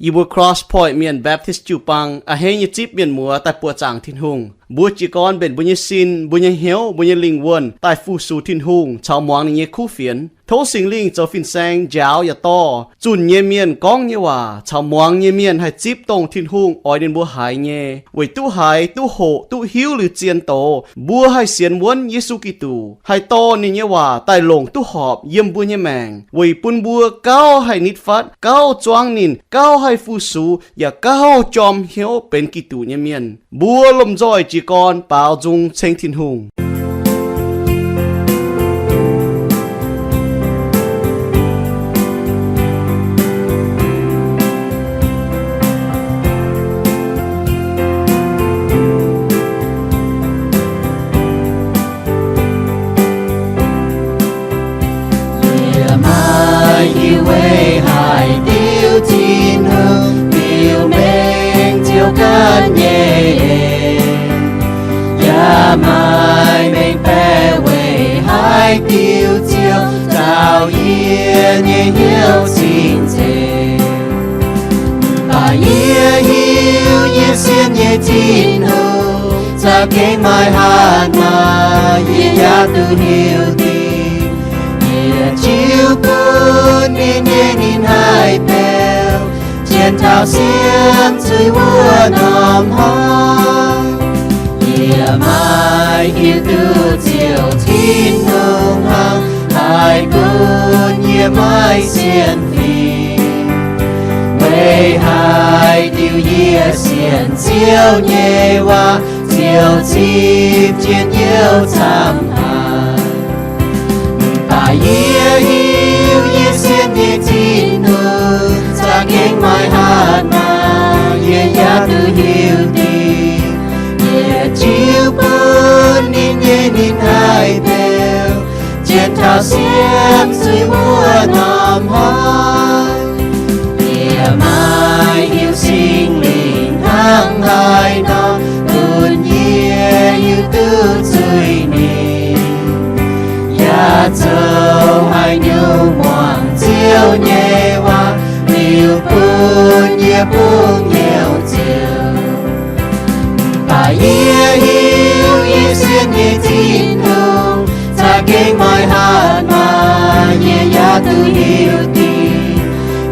Yie mbuo Cross Point Mienh Baptist jiu-baang a'hneiv nyei zipv mienh muoz daaih buoqc zaangc Tin-Hungh. Mbuo jiez gorn mbenc mbuo nyei sin, mbuo nyei hnyouv, mbuo nyei lingh wuonh daaih fu-sux Tin-Hungh caux muangx ninh nyei kuv fienx. Tov Singx Lingh zoux fin-saeng njaaux yaac dorh zunh nyei mienh gorngv nyei waac caux muangx nyei mienh haih zipv dongh Tin-Hungh oix ninh mbuo haiz nyei, weic duqv haiz, duqv hoqc, duqv hiuv liuz zien doz, mbuo haih sienx wuonv Yesu Giduc, haih dorh ninh nyei waac daaih longc duqv horpc yiem mbuo nyei maengc, weic bun mbuo gauh haih nitv fatv, gauh zuangv ninh, gauh haih fu-sux, yaac gauh jorm hnyouv benx Giduc nyei mienh. Mbuo lomh nzoih jiez gorn baaux nzung ceng Tin-Hungh. Yie maiv hiuv weic haaix diuc Tin-Hungh biux mengh Ziouv ganh nyei en, yaac maiv mengh baeqc weic haaix diuc Ziouv nzaaux yie nyei hnyouv cing-nzengc. Mv baac yie hiuv yie sienx nyei Tin-Hungh za'gengh maaih hatc maaz, yie yaac duqv hiuv dingc. Yie jiu bun ninh nyei ninh haih beu, jienv taux siemv zuiz wuov norm hnoi. Yie maiv hiuv duqv Ziouv Tin-Hungh hnangv haaix gunv yie maiv sienx fim. Weic haaix diuc yie sienx Ziouv nyei waac, Ziouv zipv jienv Youv camv haic. Mv baac yie hiuv yie sienx nyei Tin-Hungh za'gengh maaih hatc maaz, yie yaac duqv hiuv dingc. Yie jiu bun ninh nyei ninh haih beu, jienv taux siemv zuiz wuov norm hnoi. Yie maiv hiuv Singx Lingh hnangv haaix nor gunv yie hiuv duqv zuiz-ningh, yaac zoux haaix nyungc muangx Ziouv nyei waac liuz bun yie bungx hnyouv ziouc. Mv baac yie hiuv yie sienx nyei Tin-Hungh za'gengh maaih hatc maaz, yie yaac duqv hiuv dingc.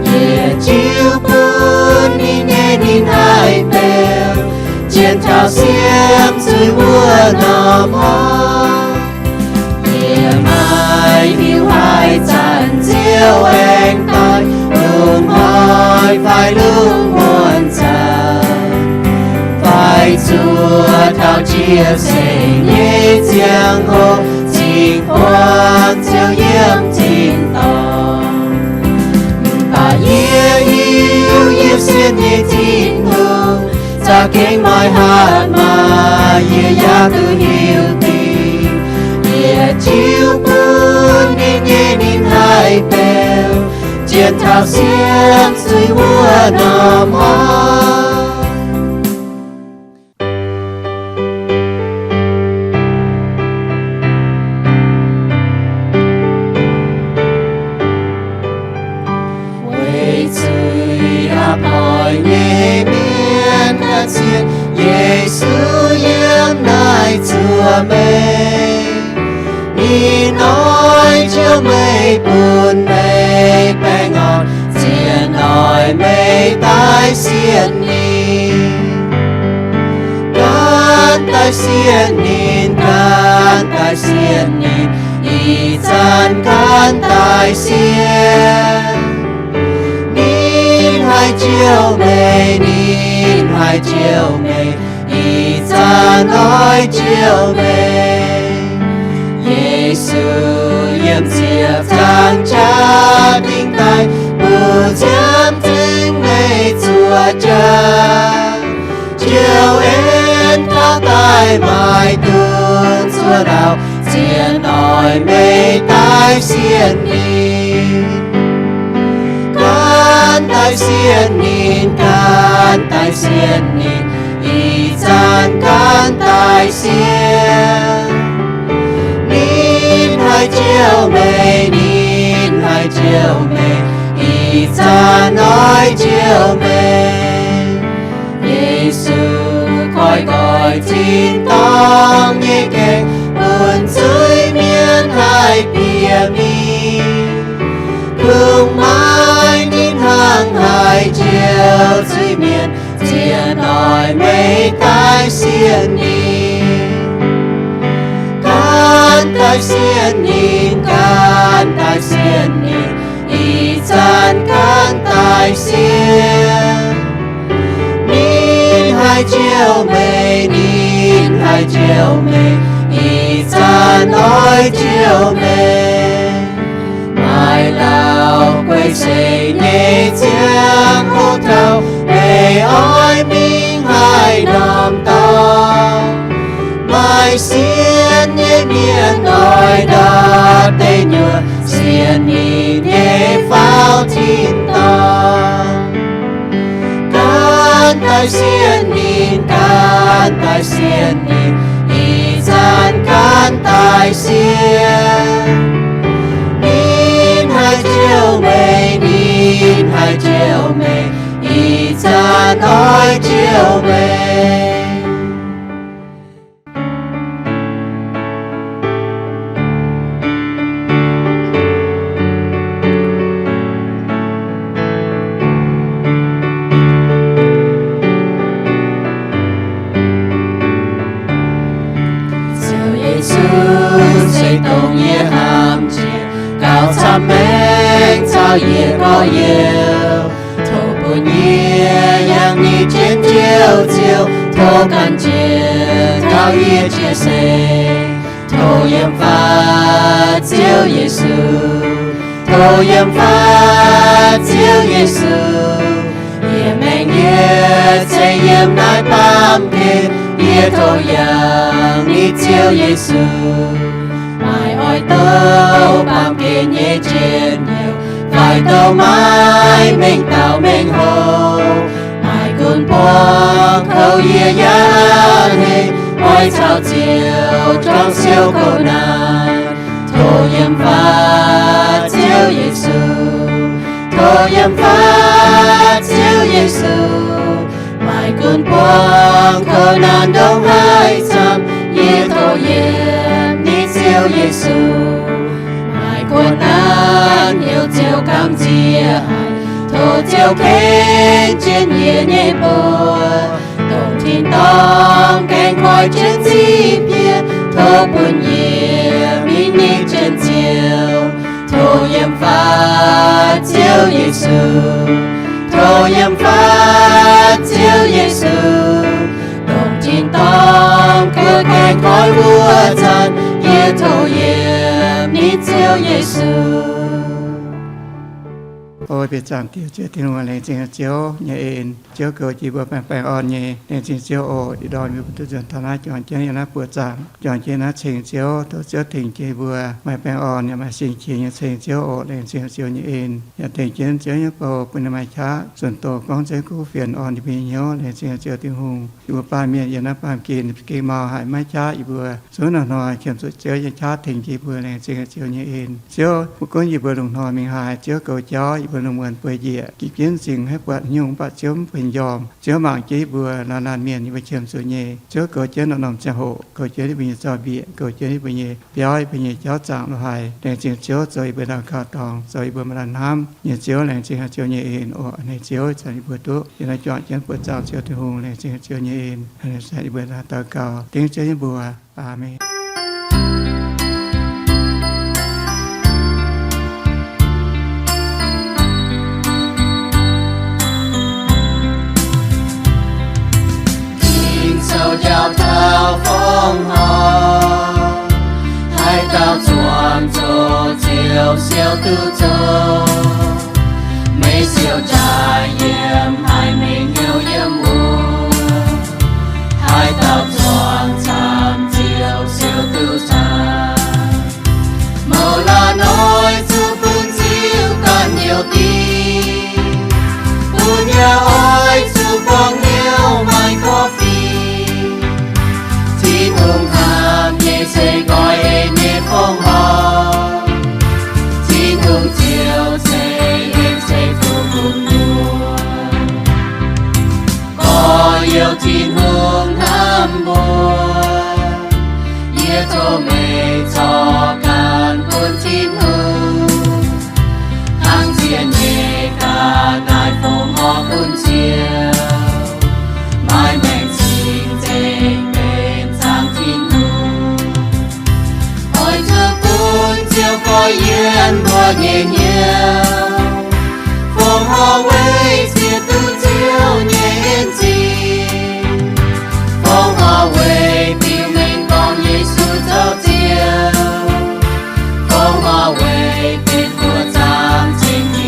Yie jiu bun ninh nyei ninh haih beu, jienv taux siemv zuiz wuov norm hnoi. Yie maiv hiuv haaix zanc Ziouv aengx daaih, lungh hnoi fai lungh muonz zanc, fai zuov taux jiex seix nyei ziangh hoc cingx buangh Ziouv yiem tin-dorngh. Mv baac yie hiuv yie sienx nyei Tin-Hungh za'gengh maaih hatc maaz, yie yaac duqv hiuv dingc. Yie jiu bun ninh nyei ninh haih beu, jienv taux siemv zuiz wuov norm hnoi. Weic zuiz aqv doic nyei mienh ganh sienx Yesu yiem naaiv zuoqv meih. Ninh oix jouh meih, bun meih baengh orn, zienx noic meih daaih sienx ninh. Gan daaih sienx ninh, gan daaih sienx ninh, ih zanc gan daaih sienx. Ninh haih jouh meih, ninh haih jouh meih, ih zanc oix jouh meih. Yesu yiem ziepc nzaangc jaa-dingh daaih, mbu'ziex zingh meih zuoqv jaa, jouh en taux daaih maaic duqv zuoqv ndau, zienx noic meih daaih sienx ninh. Gan daaih sienx ninh, gan daaih sienx ninh, ih zanc gan daaih sienx. Ninh haih jouh meih, ninh haih jouh meih, ih zanc oix jouh meih. Tin-dorngh nyei gaengh bun zuiz-mienh haih bieqc mingh. Kungx maiv ninh hnangv haaix njoux zuiz-mienh zienx oix meih daaih sienx ninh. Gan daaih sienx ninh, gan daaih sienx ninh, ih zanc gan daaih sienx. Ninh haih njoux meih, ninh haih njoux meih, ih zanc oix njoux meih. Maaih lauh guei seix nyei ziangh hoc taux, meih oix mingh haaix norm dorngx? Maaih sienx nyei mienh oix ndaatv deic nyuoqc sienx ninh nyei faaux tin-dorngh. Gan daaih sienx ninh, gan daaih sienx ninh, ih zanc gan daaih sienx. Ninh haih njoux meih, ninh haih njoux meih, ih zanc oix njoux meih. Ziouv Yesu, se dongh yie hnamv jiex gauh camv maengx caux yie gorx-youz. Tov bun yie yangh nyei jienv Njoux Ziouv, tov gan jiex taux yie cie sei. Tov yiem faix Ziouv Yesu, tov yiem faix Ziouv Yesu. Yie maengx yie se yiem naaiv baamh gen, yie tov yangh ninh Ziouv Yesu. Maaih oix douh baamh gen nyei njien-youh, fai douh maiv mengh dauh mengh hoc. Maaih gunv buangh kouv yie yaac hei, oix caux Ziouv juangc siou kouv naanc. Tov yiem faix Ziouv Yesu, tov yiem faix Ziouv Yesu. Maaih gunv buangh kouv naanc ndongc haaix camv, yie tov yiem ninh Ziouv Yesu. Maaih kuonx naanc heuc Ziouv gamh nziex haic, tov Ziouv ken jienv yie nyei mbuox. Dongh tin-dorngh gaengh koiv jienv zipv yie, tov bun yie mingh ninh jienv Ziouv. Tov yiem faix Ziouv Yesu, tov yiem faix Ziouv Yesu. Dongh tin-dorngh kuonx gaengh koiv wuov zanc, yie tov yiem ninh Ziouv Yesu. O bieqc zaangc Diex, Ziouv Tin-Hungh, laengz zingh Ziouv nyei en. Ziouv goux jiex mbuo baengh baengh orn nyei. Laengz zingh Ziouv oc. Ih ndorm mbuo duqv nzuonx taux naaiv, juangc jienv yiem naaiv buoqc zaangc, juangc jienv naaiv ceng Ziouv. Tov Ziouv tengx jiex mbuo maaih baengh orn yaac maaih singx qiex nyei ceng Ziouv oc. Laengz zingh Ziouv nyei en, yaac tengx jienv Ziouv nyei bou bun ninh maaih qaqv zunh doz gorngv zeiv kuv fienx orn ninh mbuo nyei hnyouv. Laengz zingh Ziouv Tin-Hungh. Yie mbuo baamh mienh yiem naaiv baamh gen gengh mau haic, maiv qaqv yie mbuo. Zungv hnoi-hnoi qiemx zuqc Ziouv nyei qaqv tengx jiex mbuo. Laengz zingh Ziouv nyei en. Ziouv, mv gunv yie mbuo lungh hnoi mingh haaix, Ziouv goux jauv yie mbuo lungh muonz bueix njiec, gitv jienv m'zing haaix buatc haaix nyungc, mv baac Ziouv mv bueix njormh. Ziouv mangc jienv yie mbuo laanh laanh mienh, yie mbuo qiemx zuqc nyei. Ziouv goux jienv norm-norm ziangh hoc, goux jienv yie mbuo nyei zaux-mbiec, goux jienv yie mbuo nyei biauv, yie mbuo nyei jauv zaangc lo haic. Laengz zingh Ziouv zoux yie mbuo ndau gaux dorngx, zoux yie mbuo maaih laanh hnamv nyei Ziouv. Laengz zingh Ziouv nyei en oc. Hneiv Ziouv, ih zanc yie mbuo duqv yiem naaiv juangc jienv buoqc zaangc Ziouv Tin-Hungh. Laengz zingh Ziouv nyei en. Hneiv zanc yie mbuo daux gaux dengv Ziouv nyei mbuox. Aamen. Ging-Sou njaaux taux fongc horc, haaix dauh zuangx zoqc Ziouv siou duqv zoqc. Meih siou jaaix yiem haaix, meih hnyouv yiem wuov, haaix dauh zuangx camv Ziouv siou duqv camv. Mouz laanh oix zuqc bun Ziouv ganh hnyouv dingc, bun yaac oix zuqc buangh hnyouv maaih korv-fiqv. Tin-Hungh hnamv nyei se nqoi nyei fongc horc, Tin-Hungh Ziouv se en se fuqv bun mbuo. Gorx-youz, Tin-Hungh hnamv mbuo. corc gan bun Tin-Hungh, hnangv zienh nyeic ga'naaiv fongc horc bun Ziouv, maaih maengc cing-nzengc benx zaangc Tin-Hungh. Oix zuqc bun Ziouv goiv yiem mbuo nyei hnyouv, fongc horc weic zieqc duqv Ziouv nyei en zingh, fongc horc weic biux mengh gorngv Yesu zoux Ziouv, fongc horc weic bieqc mbuo zaangc Tin-Hungh.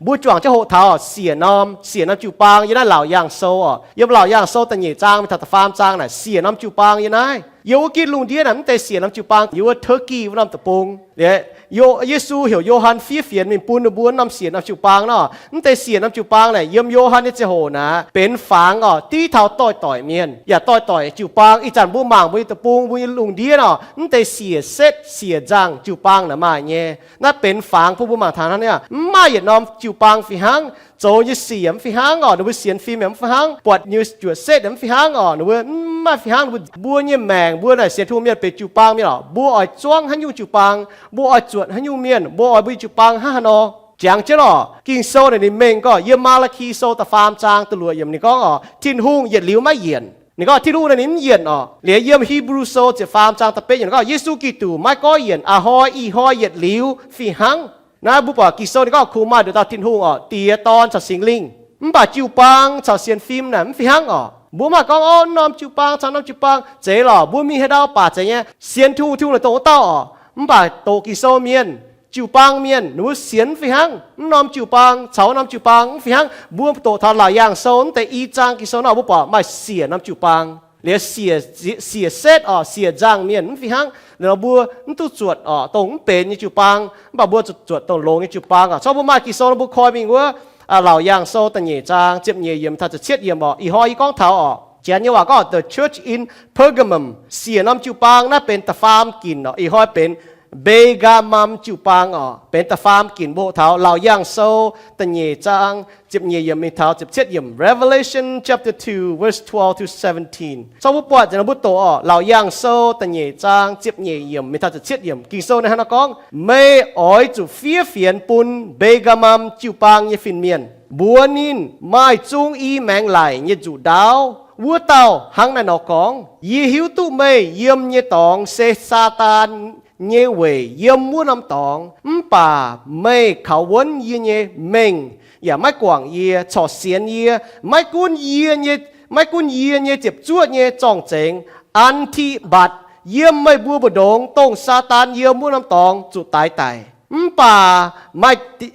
Mbuo juangc jienv hoqc taux siec norm, siec norm jiu-baang yiem naaiv Laauc Yaangh Sou oc. Yiem Laauc Yaangh Sou da'nyeic zaang mingh taux da'faam zaang naaic siec norm jiu-baang yiem naaiv. Yiem wuov gitv lungh ndiev naaic mv deix siec norm jiu-baang yiem wuov Turkey wuov norm deic-bung. Liuz, Yo-, Yesu heuc Yo^han fiev fienx mingh bun ninh mbuo norm siec norm jiu-baang nor. Mv deix siec norm jiu-baang naaic yiem Yo^han nyei ziangh hoc naaic benx fangx oc, div taux doix-doic mienh yaac doix-doic jiu-baang. Ih zanc mbuo mangc mbuo nyei deic-bung, mbuo nyei lungh ndiev nor, mv deix siec setv siec nzangh jiu-baang naaic maaih nyei. Naaiv benx fangx bun mbuo mangc taux hnangv naaiv. Mv maaih yietc norm jiu-baang fih hnangv. Zoux nyei sic yaac mv fih hnangv oc. Ninh mbuo sienx fim yaac mv fih hnangv. Buatc nyei juoqc setv yaac mv fih hnangv oc. Ninh mbuo mv maaih fih hnangv. Ninh mbuo, mbuo nyei maengc, mbuo naaic sienx Tin-Hungh mienh benx jiu-baang mienh oc, mbuo oix zuangv haaix nyungc jiu-baang, mbuo oix zuotc haaix nyungc mienh, mbuo oix mbuo nyei jiu-baang hnangv haaix nor. Jangx jienv oc, Ging-Sou naaic ninh mengh gorngv yiem Maa^laa^ki Sou da'faam zaang da'luoqc yiemc ninh gorngv oc, Tin-Hungh yietc liuz maiv yienc. Ninh gorngv Tin-Hungh naaic ninh mv yienc oc. Liuz yiem Hipv^lu Sou ziepc faam zaang da'betv yiemc ninh gorngv Yesu Giduc maiv goiv yienc, a'hnoi ih hnoi yietc liuz fih hnangv. Naaiv mbuo buatc Ging-Sou ninh gorngv kungx maaih nduqc dauh Tin-Hungh oc, Diex, Dorn caux Singx Lingh. Mv baac jiu-baang caux sienx fim naaic mv fih hnangv oc. Mbuo maaih gorngv, o, norm jiu-baang caux norm jiu-baang zeiz lorqc, mbuo mingh haaix ndau baac zeiz nyei. Sienx Tin-Hungh, Tin-Hungh naaic dongh wuov dauh oc. Mv baac doqc Ging-Sou mienh, jiu-baang mienh, ninh mbuo sienx mv fih hnangv. Mv norm jiu-baang caux wuov norm jiu-baang mv fih hnangv. Mbuo doqc taux Laauc Yaangh Sou mv deix i zaang Ging-Sou nor, mbuo buatc maaih siec norm jiu-baang. Liuz siec, siec setv oc, siec nzangh mienh mv fih hnangv. Liuz nor mbuo mv duqv zuotc oc dongh mv benx nyei jiu-baang, mv baac mbuo zuotc dongh longx nyei jiu-baang oc. Corc mbuo maaih Ging-Sou nor mbuo koi mingh wuov, Laauc Yaangh Sou da'nyeic zaang ziepc nyeic yiemc taux ziepc cietv yiemc oc. Ih hnoi yie gorngv taux oc, Janx nyei waac gorngv the church in Pergamum, siec norm jiu-baang naaiv benx da'faam ginc oc. Ih hnoi benx Mbe^gaa^mam jiu-baang oc, benx da'faam ginc. Mbuo hoqc taux Laauc Yaangh Sou da'nyeic zaang ziepc nyeic yiemc mingh taux ziepc cietv yiemc. Revelation chapter two, verse twelve to seventeen. Corc mbuo buatc nzengc nor mbuo doqc oc, Laauc Yaangh Sou da'nyeic zaang ziepc nyeic yiemc mingh taux ziepc cietv yiemc. Ging-Sou naaiv hnangv naaiv gorngv, Meih oix zuqc fiev fienx bun Mbe^gaa^mam jiu-baang nyei fin-mienh, mbuox ninh maaih zung i maengx laic nyei nzuqc ndaauv wuov dauh hnangv naaiv nor gorngv, Yie hiuv duqv meih yiem nyei dorngx se Saadaan nyei weic yiem wuov norm dorngx. Mv baac meih kaux wuonv yie nyei mengh yaac maiv guangc yie, corc sienx yie, maiv gunv yie nyei, maiv gunv yie nyei ziepc zuoqv nyei zorng-zengx, An^ti^mbatc, yiem meih mbuo mbu'ndongx dongh Saadaan yiem wuov norm dorngx zuqc daix daic. Mv baac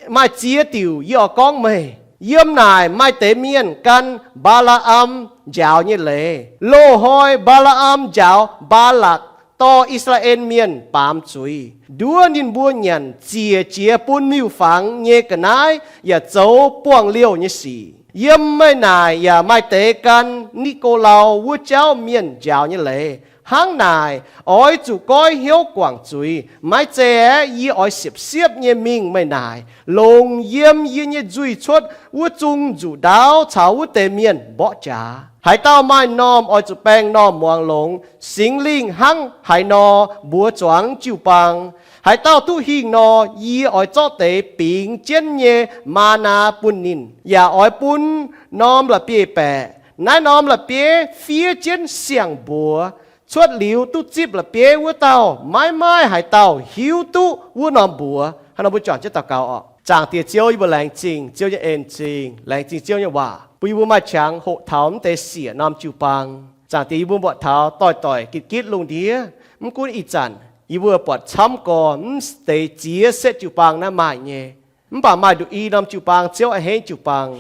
maaih ziex diuc yie oix gorngv meih. Yiem naaic maaih deix mienh gan Mbaa^laa^am njaaux nyei leiz. Loz-hnoi Mbaa^laa^am njaaux Mbaalakc dorh I^saa^laa^en Mienh baamz zuiz, nduov ninh mbuo nyanc ziec jiex bun miuc-fangx nyei ga'naaiv yaac zoux buangh liouh nyei sic. Yiem meih naaic yaac maaih deix gan Ni^go^lau wuov jauv mienh njaaux nyei leiz. Hnangv naaic, oix zuqc goiv hnyouv guangc zuiz. Maiv zeiz aeqv, yie oix siepv-siepv nyei mingh meih naaic, longc yiem yie nyei nzuih cuotv wuov zung nzuqc ndaauv caux wuov deix mienh mborqv jaax. Haaix dauh maaih normh oix zuqc baeng normh muangx longx. Singx Lingh hnangv haaix nor mbuox zuangx jiu-baang, haaix dauh duqv hingh nor, yie oix zorqv deix bingx jienv nyei maa^naa bun ninh, yaac oix bun norm la'bieiv-baeqc. Naaiv norm la'bieiv fiev jienv siang-mbuox. Cuotv liuz duqv zipv la'bieiv wuov dauh, maiv maaih haaix dauh hiuv duqv wuov norm mbuox. Hnangv nor mbuo juangc jienv daux gaux oc. Zaangc Diex Ziouv, yie mbuo laengz zingh Ziouv nyei en-zingh, laengz zingh Ziouv nyei waac bun yie mbuo maaih qangx hoqc taux mv deix siec norm jiu-baang. Zaangc Diex, yie mbuo mbuoqc taux doix-doic gitv-gitv lungh ndiev, mv gunv ih zanc yie mbuo buatc camv gorx mv deix ziex setv jiu-baang naaiv maaih nyei. Mv baac maaih nduqc i norm jiu-baang, Ziouv a'hneiv jiu-baang.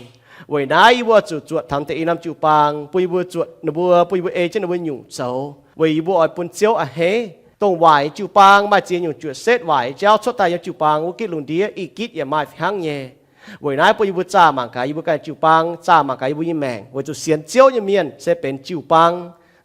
Weic naaiv yie mbuo zuqc zuotc taux deix i norm jiu-baang bun yie mbuo zuotc ninh mbuo, bun yie mbuo ei jienv ninh mbuo nyungc zoux. Weic yie mbuo oix bun Ziouv a'hneiv. Dongh waaic jiu-baang maaih ziex nyungc juoqc setv waaic jauv cuotv daaih yiem jiu-baang wuov gitv lungh ndiev, ih gitv yaac maaih fih hnangv nyei. Weic naaiv bun yie mbuo zaah mangc gaax yie mbuo ganh jiu-baang, zaah mangc gaax yie mbuo nyei maengc, weic zuqc sienx Ziouv nyei mienh se benx jiu-baang,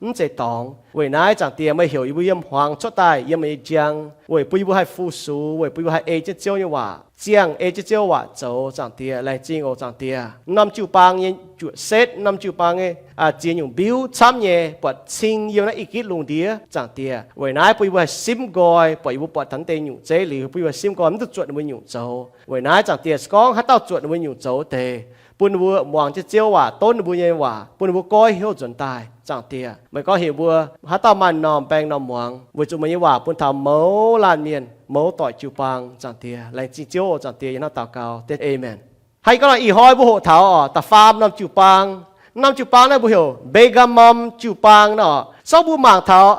mv zeiz dorngx. Weic naaiv Zaangc Diex, meih heuc yie mbuo yiem hmuangx cuotv daaih yiem meih nyei njang, weic bun yie mbuo haih fu-sux, weic bun yie mbuo haih ei jienv Ziouv nyei waac, ziangh ei jienv Ziouv waac zoux. Zaangc Diex, laengz zingh oc Zaangc Diex. Norm jiu-baang nyei juoqc setv, norm jiu-baang nyei ziex nyungc mbiuv camv nyei buatc cing yiem naaiv i gitv lungh ndiev, Zaangc Diex. Weic naaiv bun yie mbuo haih simv nqoi, buatc yie mbuo buatc taux naaiv deix nyungc zeiv liuz, bun yie mbuo simv nqoi mv duqv zuotc ninh mbuo nyungc zoux. Weic naaiv Zaangc Diex, se gorngv haaix dauh zuotc ninh mbuo nyungc zoux deix, bun ninh mbuo muangx jienv Ziouv waac, donv ninh mbuo nyei waac, bun ninh mbuo goiv hnyouv nzuonx daaih. Zaangc Diex, meih gorngv heuc mbuo haaix dauh maaih m'normh baengh m'normh muangx, weic zuqc meih nyei waac bun taux mouz laanh mienh, mouz doic jiu-baang. Zaangc Diex, laengz zingh Ziouv oc. Zaangc Diex, yie hnangv daux gaux, aamen. Hnangv yie gorngv nor, ih hnoi mbuo hoqc taux da'faam norm jiu-baang. Norm jiu-baang naaiv mbuo heuc Mbe^gaa^mam jiu-baang nor. Sorng mbuo mangc taux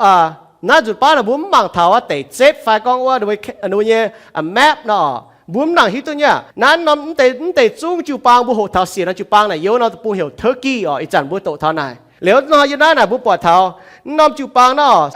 naaiv nzunc baav naaic, mbuo mv mangc taux wuov deic-zetv fai gorngv wuov ninh mbuo nyei map nor, mbuo mv nangc hiuv duqv nyei. Naaiv norm mv deix zungv jiu-baang mbuo hoqc taux siec norm jiu-baang naaic, yiem norm deic-bung heuc Turkey oc. Ih zanc mbuo doqc taux naaic liuz nor, yiem naaiv naaic mbuo buatc taux norm jiu-baang nor,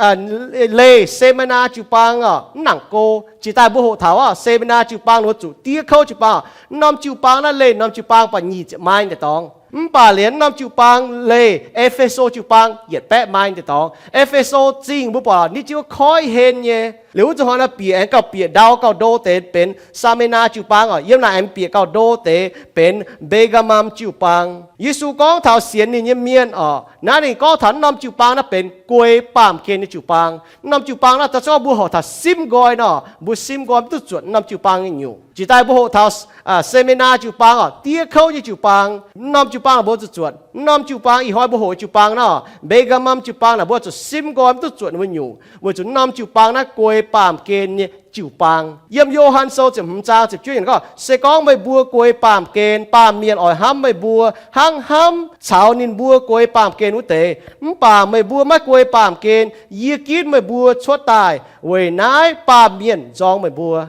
leih Seminaa jiu-baang oc, mv nangc go. Jiex daaih mbuo hoqc taux oc, Seminaa jiu-baang, ninh mbuo zuqc diev kouv jiu-baang oc. Norm jiu-baang naaiv leih norm jiu-baang buatc nyic ziepc mile deix dorngx. Mv baac liemh norm jiu-baang leih E^fe^so jiu-baang yietc baeqv mile deix dorngx. E^fe^so Zingh mbuo buatc ninh jienv wuov koiv hen nyei. Liuz wuov zuqc hnoi naaiv bieqc aengx gauh bieqc ndau gauh ndo deix benx Seminaa jiu-baang oc. Yiem naaic aengx bieqc gauh ndo deix benx Mbe^gaa^mam jiu-baang. Yesu gorngv taux sienx ninh nyei mienh oc, naaiv ninh gorngv taux naaiv norm jiu-baang naaiv benx guei baamh gen nyei jiu-baang. Naaiv norm jiu-baang naaiv, se gorngv mbuo hoqc taux simv nqoi nor, mbuo simv nqoi mv duqv zuotc naaiv norm jiu-baang nyei nyungc. Jiex daaih mbuo hoqc taux Seminaa jiu-baang oc, diev kouv nyei jiu-baang. Naaiv norm jiu-baang mbuo zuqc zuotc. Naaiv norm jiu-baang, ih hnoi mbuo hoqc jiu-baang nor, Mbe^gaa^mam jiu-baang naaic, mbuo zuqc simv nqoi mv duqv zuotc ninh mbuo nyungc, weic zuqc naaiv norm jiu-baang naaiv guei baamh gen nyei jiu-baang. Yiem Yo^han Sou ziepc hmz zaang ziepc juov yiemc gorngv, se gorngv meih mbuo guei baamh gen, baamh mienh oix hnamv meih mbuo hnangv hnamv caux ninh mbuo guei baamh gen wuov deix. Mv baac meih mbuo maiv guei baamh gen, yie ginv meih mbuo cuotv daaih, weic naaiv baamh mienh nzorng meih mbuo.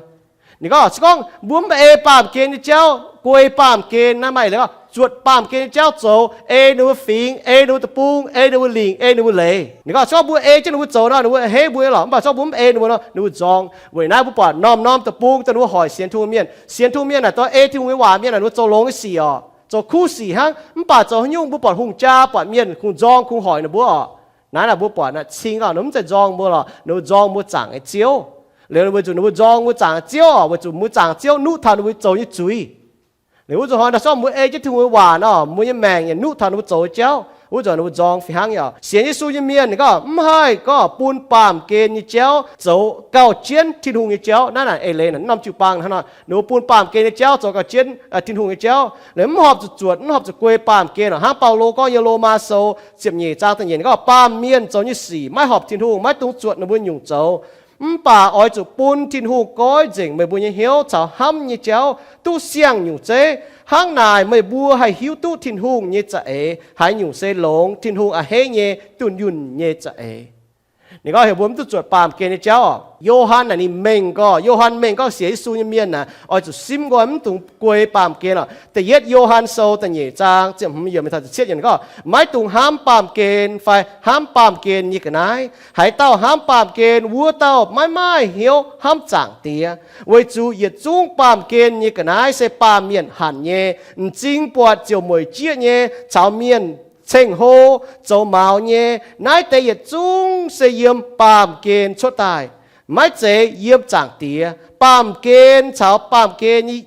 Ninh gorngv, se gorngv mbuo mv ei baamh gen nyei jauv, guei baamh gen naaiv, maaih eix leiz gorngv zuotc baamh gen nyei jauv zoux, ei ninh mbuo fingx, ei ninh mbuo deic-bung, ei ninh mbuo lingc, ei ninh mbuo leiz. Ninh gorngv, se gorngv mbuo ei jienv ninh mbuo zoux nor, ninh mbuo hei mbuo lorqc. Mv baac se gorngv mbuo mv ei ninh mbuo nor, ninh mbuo nzorng. Weic naaiv mbuo buatc norm-norm deic-bung dongh ninh mbuo hoic sienx Tin-Hungh mienh, sienx Tin-Hungh mienh naaic, dongh ei Tin-Hungh nyei waac mienh naaic, ninh mbuo zoux longx nyei sic oc, zoux kuv sic hnangv. Mv baac zoux haaix nyungc mbuo buatc hungh jaa, buatc mienh kungx nzorng kungx hoic ninh mbuo oc. Naaiv naaic mbuo buatc naaic cing gorngv ninh mv zeiz nzorng mbuo lorqc, ninh mbuo nzorng mbuo zaangc nyei Ziouv. Liuz weic zuqc ninh mbuo nzorng mbuo zaangc nyei Ziouv oc, weic zuqc mbuo zaangc Ziouv nuqv taux ninh mbuo zoux nyei zuiz. Liuz wuov zuqc hnoi naaic, se gorngv mbuo ei jienv Tin-Hungh nyei waac nor, mbuo nyei maengc yaac nuqv taux ninh mbuo zoux nyei jauv. Wuov zuqc ninh mbuo nzorng fih hnangv nyei oc. Sienx Yesu nyei mienh ninh gorngv mv haih gorngv bun baamh gen nyei jauv zoux gauh jienv Tin-Hungh nyei jauv. Naaiv naaic eix leiz naaic, norm jiu-baang hnangv nor, ninh mbuo bun baamh gen nyei jauv zoux gauh jienv Tin-Hungh nyei jauv. Liuz mv horpc zuqc zuotc, mv horpc zuqc guei baamh gen oc. Hnangv Baulo gorngv yiem Lomaa Sou ziepc nyeic zaang da'nyeic, ninh gorngv baamh mienh zoux nyei sic maiv horpc Tin-Hungh, maiv dungx zuotc ninh mbuo nyungc zoux. Mv baac oix zuqc bun Tin-Hungh goiv nzengc meih mbuo nyei hnyouv caux hnamv nyei jauv duqv siang-nyungc zeiv. Hnangv naaic meih mbuo haih hiuv duqv Tin-Hungh nyei za'eix haaix nyungc se longx, Tin-Hungh a'hneiv nyei, dunh yunh nyei za'eix. Ninh gorngv heuc mbuo mv duqv zuotc baamh gen nyei jauv oc. Yo^han naaic ninh mengh gorngv, Yo^han mengh gorngv sienx Yesu nyei mienh naaic oix zuqc simv nqoi, mv dungx guei baamh gen oc. Da'yietv Yo^han Sou da'nyeic zaang ziepc hmz yiemc taux ziepc cietv yiemc gorngv, maiv dungx hnamv baamh gen fai hnamv baamh gen nyei ga'naaiv. Haaix dauh hnamv baamh gen, wuov dauh maiv maaih hnyouv hnamv Zaangc Diex, weic zuqc yietc zungv baamh gen nyei ga'naaiv se baamh mienh hanc nyei, m'zing buatc ziouc mueic jieqv nyei, caux mienh ceng-hlo, zoux maux nyei. Naaiv deix yietc zungv se yiem baamh gen cuotv daaih, maiv zeiz yiem Zaangc Diex. Baamh gen caux baamh gen nyei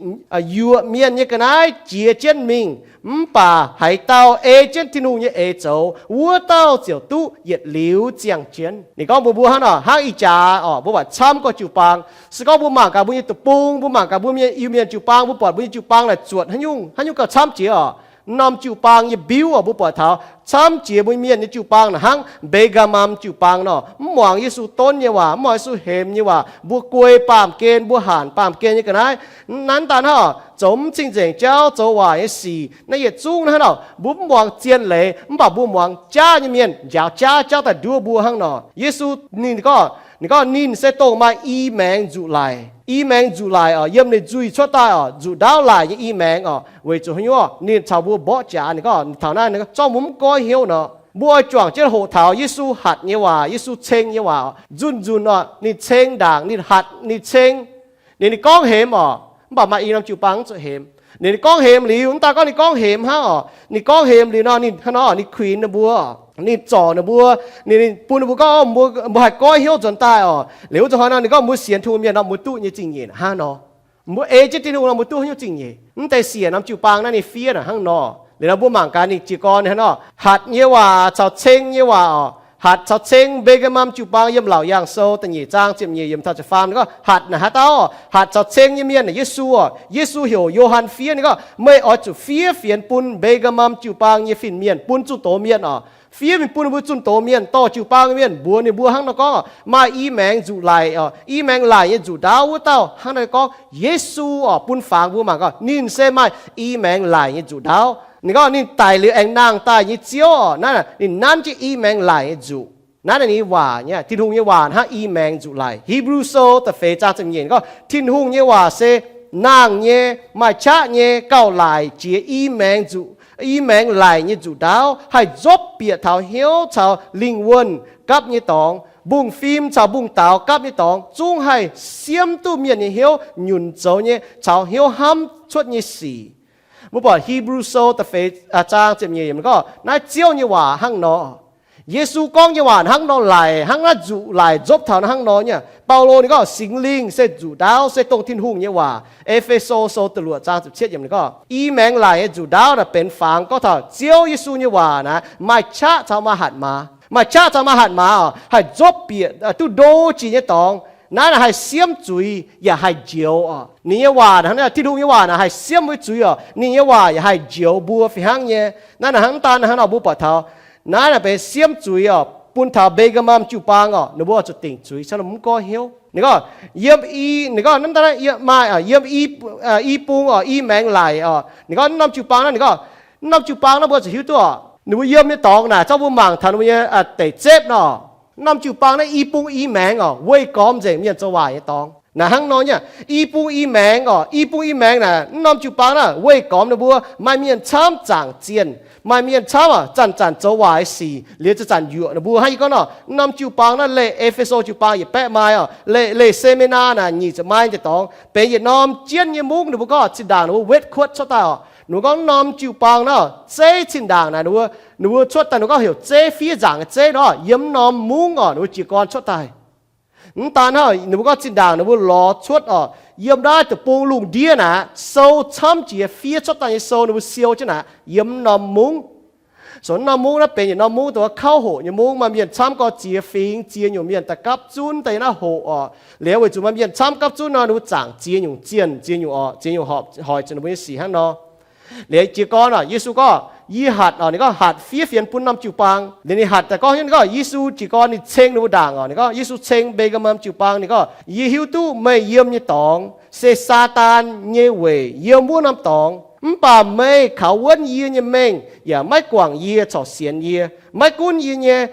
yuoqc mienh nyei ga'naaiv jiex jienv mingh, mv baac haaix dauh ei jienv Tin-Hungh nyei eix zoux, wuov dauh ziouc duqv yietc liuz ziangh jienv. Ninh gorngv mbuox mbuo hnangv nor, hnangv ih jaax oc, mbuo buatc camv gorx jiu-baang. Se gorngv mbuo mangc gaax mbuo nyei deic-bung, mbuo mangc gaax mbuo nyei Iu-Mienh jiu-baang, mbuo buatc mbuo nyei jiu-baang naaic zuotc haaix nyungc, haaix nyungc gauh camv jiex oc. Norm jiu-baang nyei mbiuv oc, mbuo buatc taux camv jiex mbuo mienh nyei jiu-baang naaic hnangv Mbe^gaa^mam jiu-baang nor, mv muangx Yesu donv nyei waac, mv muangx Yesu hemx nyei waac, mbuo guei baamh gen, mbuo hanc baamh gen nyei ga'naaiv. Nanv daaih hnangv oc, zoux mv cing-nzengc jauv, zoux waaic nyei sic, naaiv yietc zungv hnangv nor, mbuo mv muangx zien leiz, mv baac mbuo muangx jaav nyei mienh njaaux jaav, jauv daaih nduov mbuo hnangv nor. Yesu ninh gorngv, ninh gorngv ninh se dongh maaih i maengx nzuqc laic, i maengx nzuqc laic oc, yiem ninh nzuih cuotv daaih oc, nzuqc ndaauv laic nyei i maengx oc. Weic zuqc haaix nyungc? Ninh caux mbuo mborqv jaax. Ninh gorngv taux naaiv, ninh gorngv zorqv mbuo mv goiv hnyouv nor, mbuo oix juangc jienv hoqc taux Yesu hatc nyei waac, Yesu ceng nyei waac oc. Nzunc nzunc oc, ninh ceng ndaangc, ninh hatc, ninh ceng. Ninh, ninh gorngv hemx oc, mv baac maaih i norm jiu-baang mv zuqc hemx. Ninh, ninh gorngv hemx liuz, mv daaih gorngv ninh gorngv hemx hnangv oc, ninh gorngv hemx liuz nor, ninh hnangv nor, ninh kuinx ninh mbuo, ninh zorc ninh mbuo, ninh, ninh bun ninh mbuo gorngv, mbuo, mbuo haih goiv hnyouv nzuonx daaih oc. Liuz wuov zuqc hnoi nor, ninh gorngv mbuo sienx Tin-Hungh mienh nor, mbuo duqv nyei zingh nyeic hnangv nor. Mbuo ei jienv Tin-Hungh nor, mbuo duqv haaix nyungc zingh nyeic? Mv deix siec norm jiu-baang naaiv ninh fiev naaic hnangv nor. Liuz nor mbuo mangc gaax ninh jiez gorn hnangv nor, hatc nyei waac caux ceng nyei waac oc. Hatc caux ceng, Mbe^gaa^mam jiu-baang yiem Laauc Yaangh Sou da'nyeic zaang ziepc nyeic yiemc taux ziepc faam ninh gorngv hatc naaic haaix dauh oc? Hatc caux ceng nyei mienh naaic Yesu oc. Yesu heuc Yo^han fiev ninh gorngv, meih oix zuqc fiev fienx bun Mbe^gaa^mam jiu-baang nyei fin-mienh, bun zunh doz mienh oc. Fiev mingh bun mbuo zunh doz mienh, dorh jiu-baang mienh mbuox ninh mbuo hnangv nor gorngv, maaih i maengx nzuqc laic oc, i maengx laic nyei nzuqc ndaauv wuov dauh hnangv naaiv gorngv Yesu oc. Bun fangx mbuo mangc gaax ninh se maaih i maengx laic nyei nzuqc ndaauv. Ninh gorngv ninh daic liuz aengx nangh daaih nyei Ziouv oc. Naaiv ninh nanv jienv i maengx laic nyei nzuqc. Naaiv ninh nyei waac nyei, Tin-Hungh nyei waac hnangv i maengx nzuqc laic. Hebrew Sou da'feix zaang ziepc nyeic gorngv, Tin-Hungh nyei waac se nangh nyei, maaih qaqv nyei, gauh laic jiex i maengx nzuqc, i maengx laic nyei nzuqc ndaauv, haih nzopv bieqc taux hnyouv caux lingh wuonh gapv nyei dorngx, mbungv-fim caux mbungv-daaux gapv nyei dorngx, zungv haih siemv duqv mienh nyei hnyouv nyunc zoux nyei caux hnyouv hnamv cuotv nyei sic. Mbuo buatc Hebrew Sou da'feix zaang ziepc nyeic gorngv naaiv Ziouv nyei waac hnangv nor. Yesu gorngv nyei waac hnangv nor laic, hnangv naaiv nzuqc laic nzopv taux hnangv nor nyei. Baulo ninh gorngv Singx Lingh se nzuqc ndaauv, se dongh Tin-Hungh nyei waac. E^fe^so Sou da'luoqc zaang ziepc cietv yiemc ninh gorngv i maengx laic nyei nzuqc ndaauv naaic benx fangx gorngv taux Ziouv Yesu nyei waac naaic maaih qaqv caux maaih hatc maaz. Maaih qaqv caux maaih hatc maaz oc, haih nzopv bieqc duqv ndo jiex nyei dorngx. Naaiv naaic haih siemv zuiz yaac haih njoux oc. Ninh nyei waac hnangv naaiv, Tin-Hungh nyei waac naaic haih siemv mbuo zuiz oc. Ninh nyei waac yaac haih njoux mbuo fih hnangv nyei. Naaiv naaic hnangv daan hnangv nor mbuo buatc taux naaiv naaic benx siemv zuiz oc, bun taux Mbe^gaa^mam jiu-baang oc, ninh mbuo zuqc dingc zuiz caux ninh mbuo mv goiv hnyouv. Ninh gorngv yiem i, ninh gorngv naaiv daan yiem maaih yiem i bung oc, i maengx laic oc. Ninh gorngv norm jiu-baang naaiv, ninh gorngv norm jiu-baang naaiv mbuo zuqc hiuv duqv oc, ninh mbuo yiem nyei dorngx naaic, zorqv mbuo mangc taux ninh mbuo nyei deic-zepv nor, norm jiu-baang naaiv i bung i maengx oc, weih gormx nzengc mienh zoux waaic nyei dorngx. Naaic hnangv nor nyei, i bung i maengx oc, i bung i maengx naaic, norm jiu-baang naaiv weih gormx ninh mbuo, maaih mienh camv zaangc zienh, maaih mienh camv oc zanc-zanc zoux waaic sic, liuz zanc-zanc yuoqc ninh mbuo. Hnangv yie gorngv nor, norm jiu-baang naaiv leih E^fe^so jiu-baang yietc baeqv mai oc, leih, leih seminar naaic nyic ziepc mai nyei dorngx, benx yietc norm jienv nyei mungv ninh mbuo gorngv zinh ndaangc ninh mbuo wetv kuotv cuotv daaih oc. Ninh mbuo gorngv norm jiu-baang naaiv zeiv zinh ndaangc naaic ninh mbuo, ninh mbuo cuotv daaih ninh mbuo gorngv heuc zeiv fiev nzaangc nyei zeiv nor, yiem norm mungv oc ninh mbuo jiez gorn cuotv daaih. Mv daan hnangv, ninh mbuo gorngv zinh ndaangc ninh mbuo lorz cuotv oc, yiem naaiv deic-bung lungh ndiev naaic sou camv jiex fiev cuotv daaih nyei sou ninh mbuo siou jienv naaic yiem norm mungv. So norm mungv naaiv benx yietc norm mungv dongh kauv hoqc nyei mungv, maaih mienh camv gorx ziex fingx ziex nyungc mienh daaih gapv zunv daaih yiem naaiv hoqc oc. Liuz weic zuqc maaih mienh camv gapv zunv nor ninh mbuo zaangc ziex nyungc zienh, ziex nyungc oc, ziex nyungc horpc hoic zuqc ninh mbuo nyei sic hnangv nor. Liuz jiez gorn oc, Yesu gorngv, yie hatc oc, ninh gorngv hatc fiev fienx bun norm jiu-baang. Liuz ninh hatc daaih gorngv, ninh gorngv Yesu jiez gorn ninh ceng ninh mbuo ndaangc oc. Ninh gorngv Yesu ceng Mbe^gaa^mam jiu-baang, ninh gorngv, yie hiuv duqv meih yiem nyei dorngx se Saadaan nyei weic yiem wuov norm dorngx. Mv baac meih kaux wuonv yie nyei mengh yaac maiv guangc yie corc sienx yie. Maiv gunv yie nyei,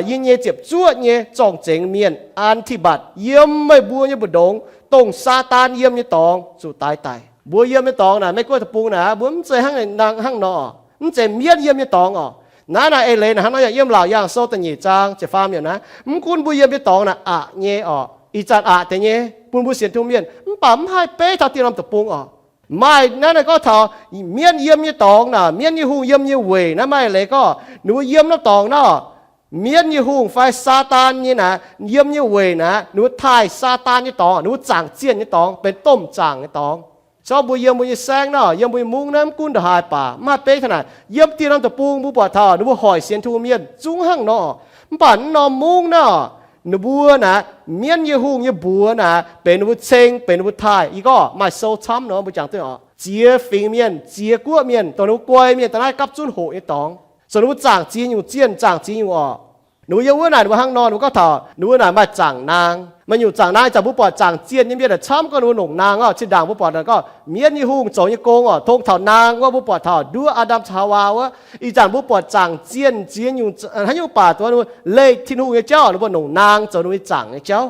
yie nyei ziepc zuoqv nyei zorng-zengx mienh An^ti^mbatc yiem meih mbuo nyei mbu'ndongx, dongh Saadaan yiem nyei dorngx zuqc daix daic. Mbuo yiem nyei dorngx naaic, Meiv-Guoqv deic-bung naaic, mbuo mv zeiz hnangv naaic hnangv nor oc. Mv zeiz mienv yiem nyei dorngx oc. Naaiv naaic eix leiz naaic hnangv nor, yiem Laauc Yaangh Sou da'nyeic zaang ziepc faam yiemc naaiv, mv gunv mbuo yiem nyei dorngx naaic aqc nyei oc, ih zanc aqc deix nyei bun mbuo sienx Tin-Hungh mienh, mv baac mv haih beiv taux dieh norm deic-bung oc. Maaih naaiv naaic gorngv taux mienv yiem nyei dorngx naaic, mienv nyei hungh yiem nyei weic naaiv maaih eix leiz gorngv ninh mbuo yiem norm dorngx naaic, mienv nyei hungh fai Saadaan nyei naaic yiem nyei weic naaic, ninh mbuo taaih Saadaan nyei dorngx, ninh mbuo zaangc zienh nyei dorngx, benx domh zaangc nyei dorngx. Zorqv mbuo yiem mbuo nyei saengv naaic, yiem mbuo nyei mungv naaiv, mv gunv ndongc haaix baac mv haih beiv taux naaic. Yiem dieh norm deic-bung mbuo buatc taux ninh mbuo hoic sienx Tin-Hungh mienh zungv hnangv nor, mv baac mv norm mungv naaic, ninh mbuo naaic mienv nyei hungh nyei mbuox naaic benx ninh mbuo ceng, benx ninh mbuo taaih. Yie gorngv maaih sou camv nor mbuo jangx duqv oc, ziex fingx mienh, ziex guoqv mienh, dongh ninh mbuo guai mienh daaih naaiv gapv zunv hoqc nyei dorngx, zoux ninh mbuo zaangc ziex nyungc zienh, zaangc ziex nyungc oc. Ninh mbuo yiem wuov naaic ninh mbuo hnangv nor, ninh mbuo gorngv taux ninh mbuo naaic maaih zaangc naang. Maaih nyungc zaangc naang ih zanc mbuo buatc zaangc zienh nyei mienh naaic camv gorngv ninh mbuo nongc naang oc. Zinh ndaangc mbuo buatc naaic gorngv mienv nyei hungh zoux nyei gong oc, tong taux naang wuov mbuo buatc taux nduov Aa^ndam caux Haawaa wuov. Ih zanc mbuo buatc zaangc zienh ziex nyungc, haaix nyungc baac dongh ninh mbuo leih Tin-Hungh nyei jauv, ninh mbuo nongc naang zoux ninh mbuo nyei zaangc nyei jauv.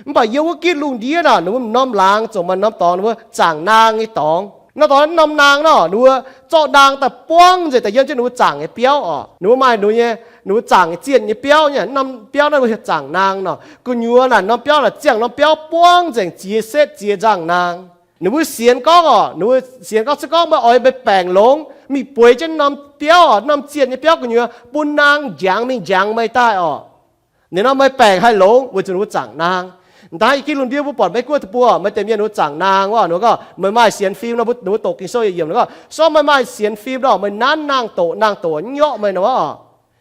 Mv baac yiem wuov gitv lungh ndiev naaic, ninh mbuo norm laangz zoux maaih norm dorngx ninh mbuo zaangc naang nyei dorngx. Norm dorngx, norm naang nor, ninh mbuo zorqv naang daaih buangv nzengc daaih yiem jienv ninh mbuo zaangc nyei biauv oc. Ninh mbuo maaih ninh mbuo nyei, ninh mbuo zaangc nyei zienh nyei biauv nyei, norm biauv naaiv ninh mbuo hietv zaangc naang nor. Gu'nyuoz naaic norm biaauv naaic ziangh norm biauv buangv nzengc ziex setv ziex nzangh naang. Ninh mbuo sienx gorngv oc, ninh mbuo sienx gorngv se gorngv meih oix meih baengc longx, mingh bueix jienv norm biauv oc, norm zienh nyei biauv gu'nyuoz bun naang njangx mingh njangx meih daaih oc. Ninh nor meih baengc haih longx weic zuqc ninh mbuo zaangc naang. Da'haiz yie ginv lungh ndiev mbuo buatc Meiv Guoqv deic-bung, meih deix mienh wuov zaangc naang wuov, ninh gorngv meih maaih sienx fim nor, mbuo doqc Ging-Sou yietc yiemc, ninh gorngv, sor meih maaih sienx fim nor, meih nanv nangh doqc, nangh doqc mv nyorqv meih nor.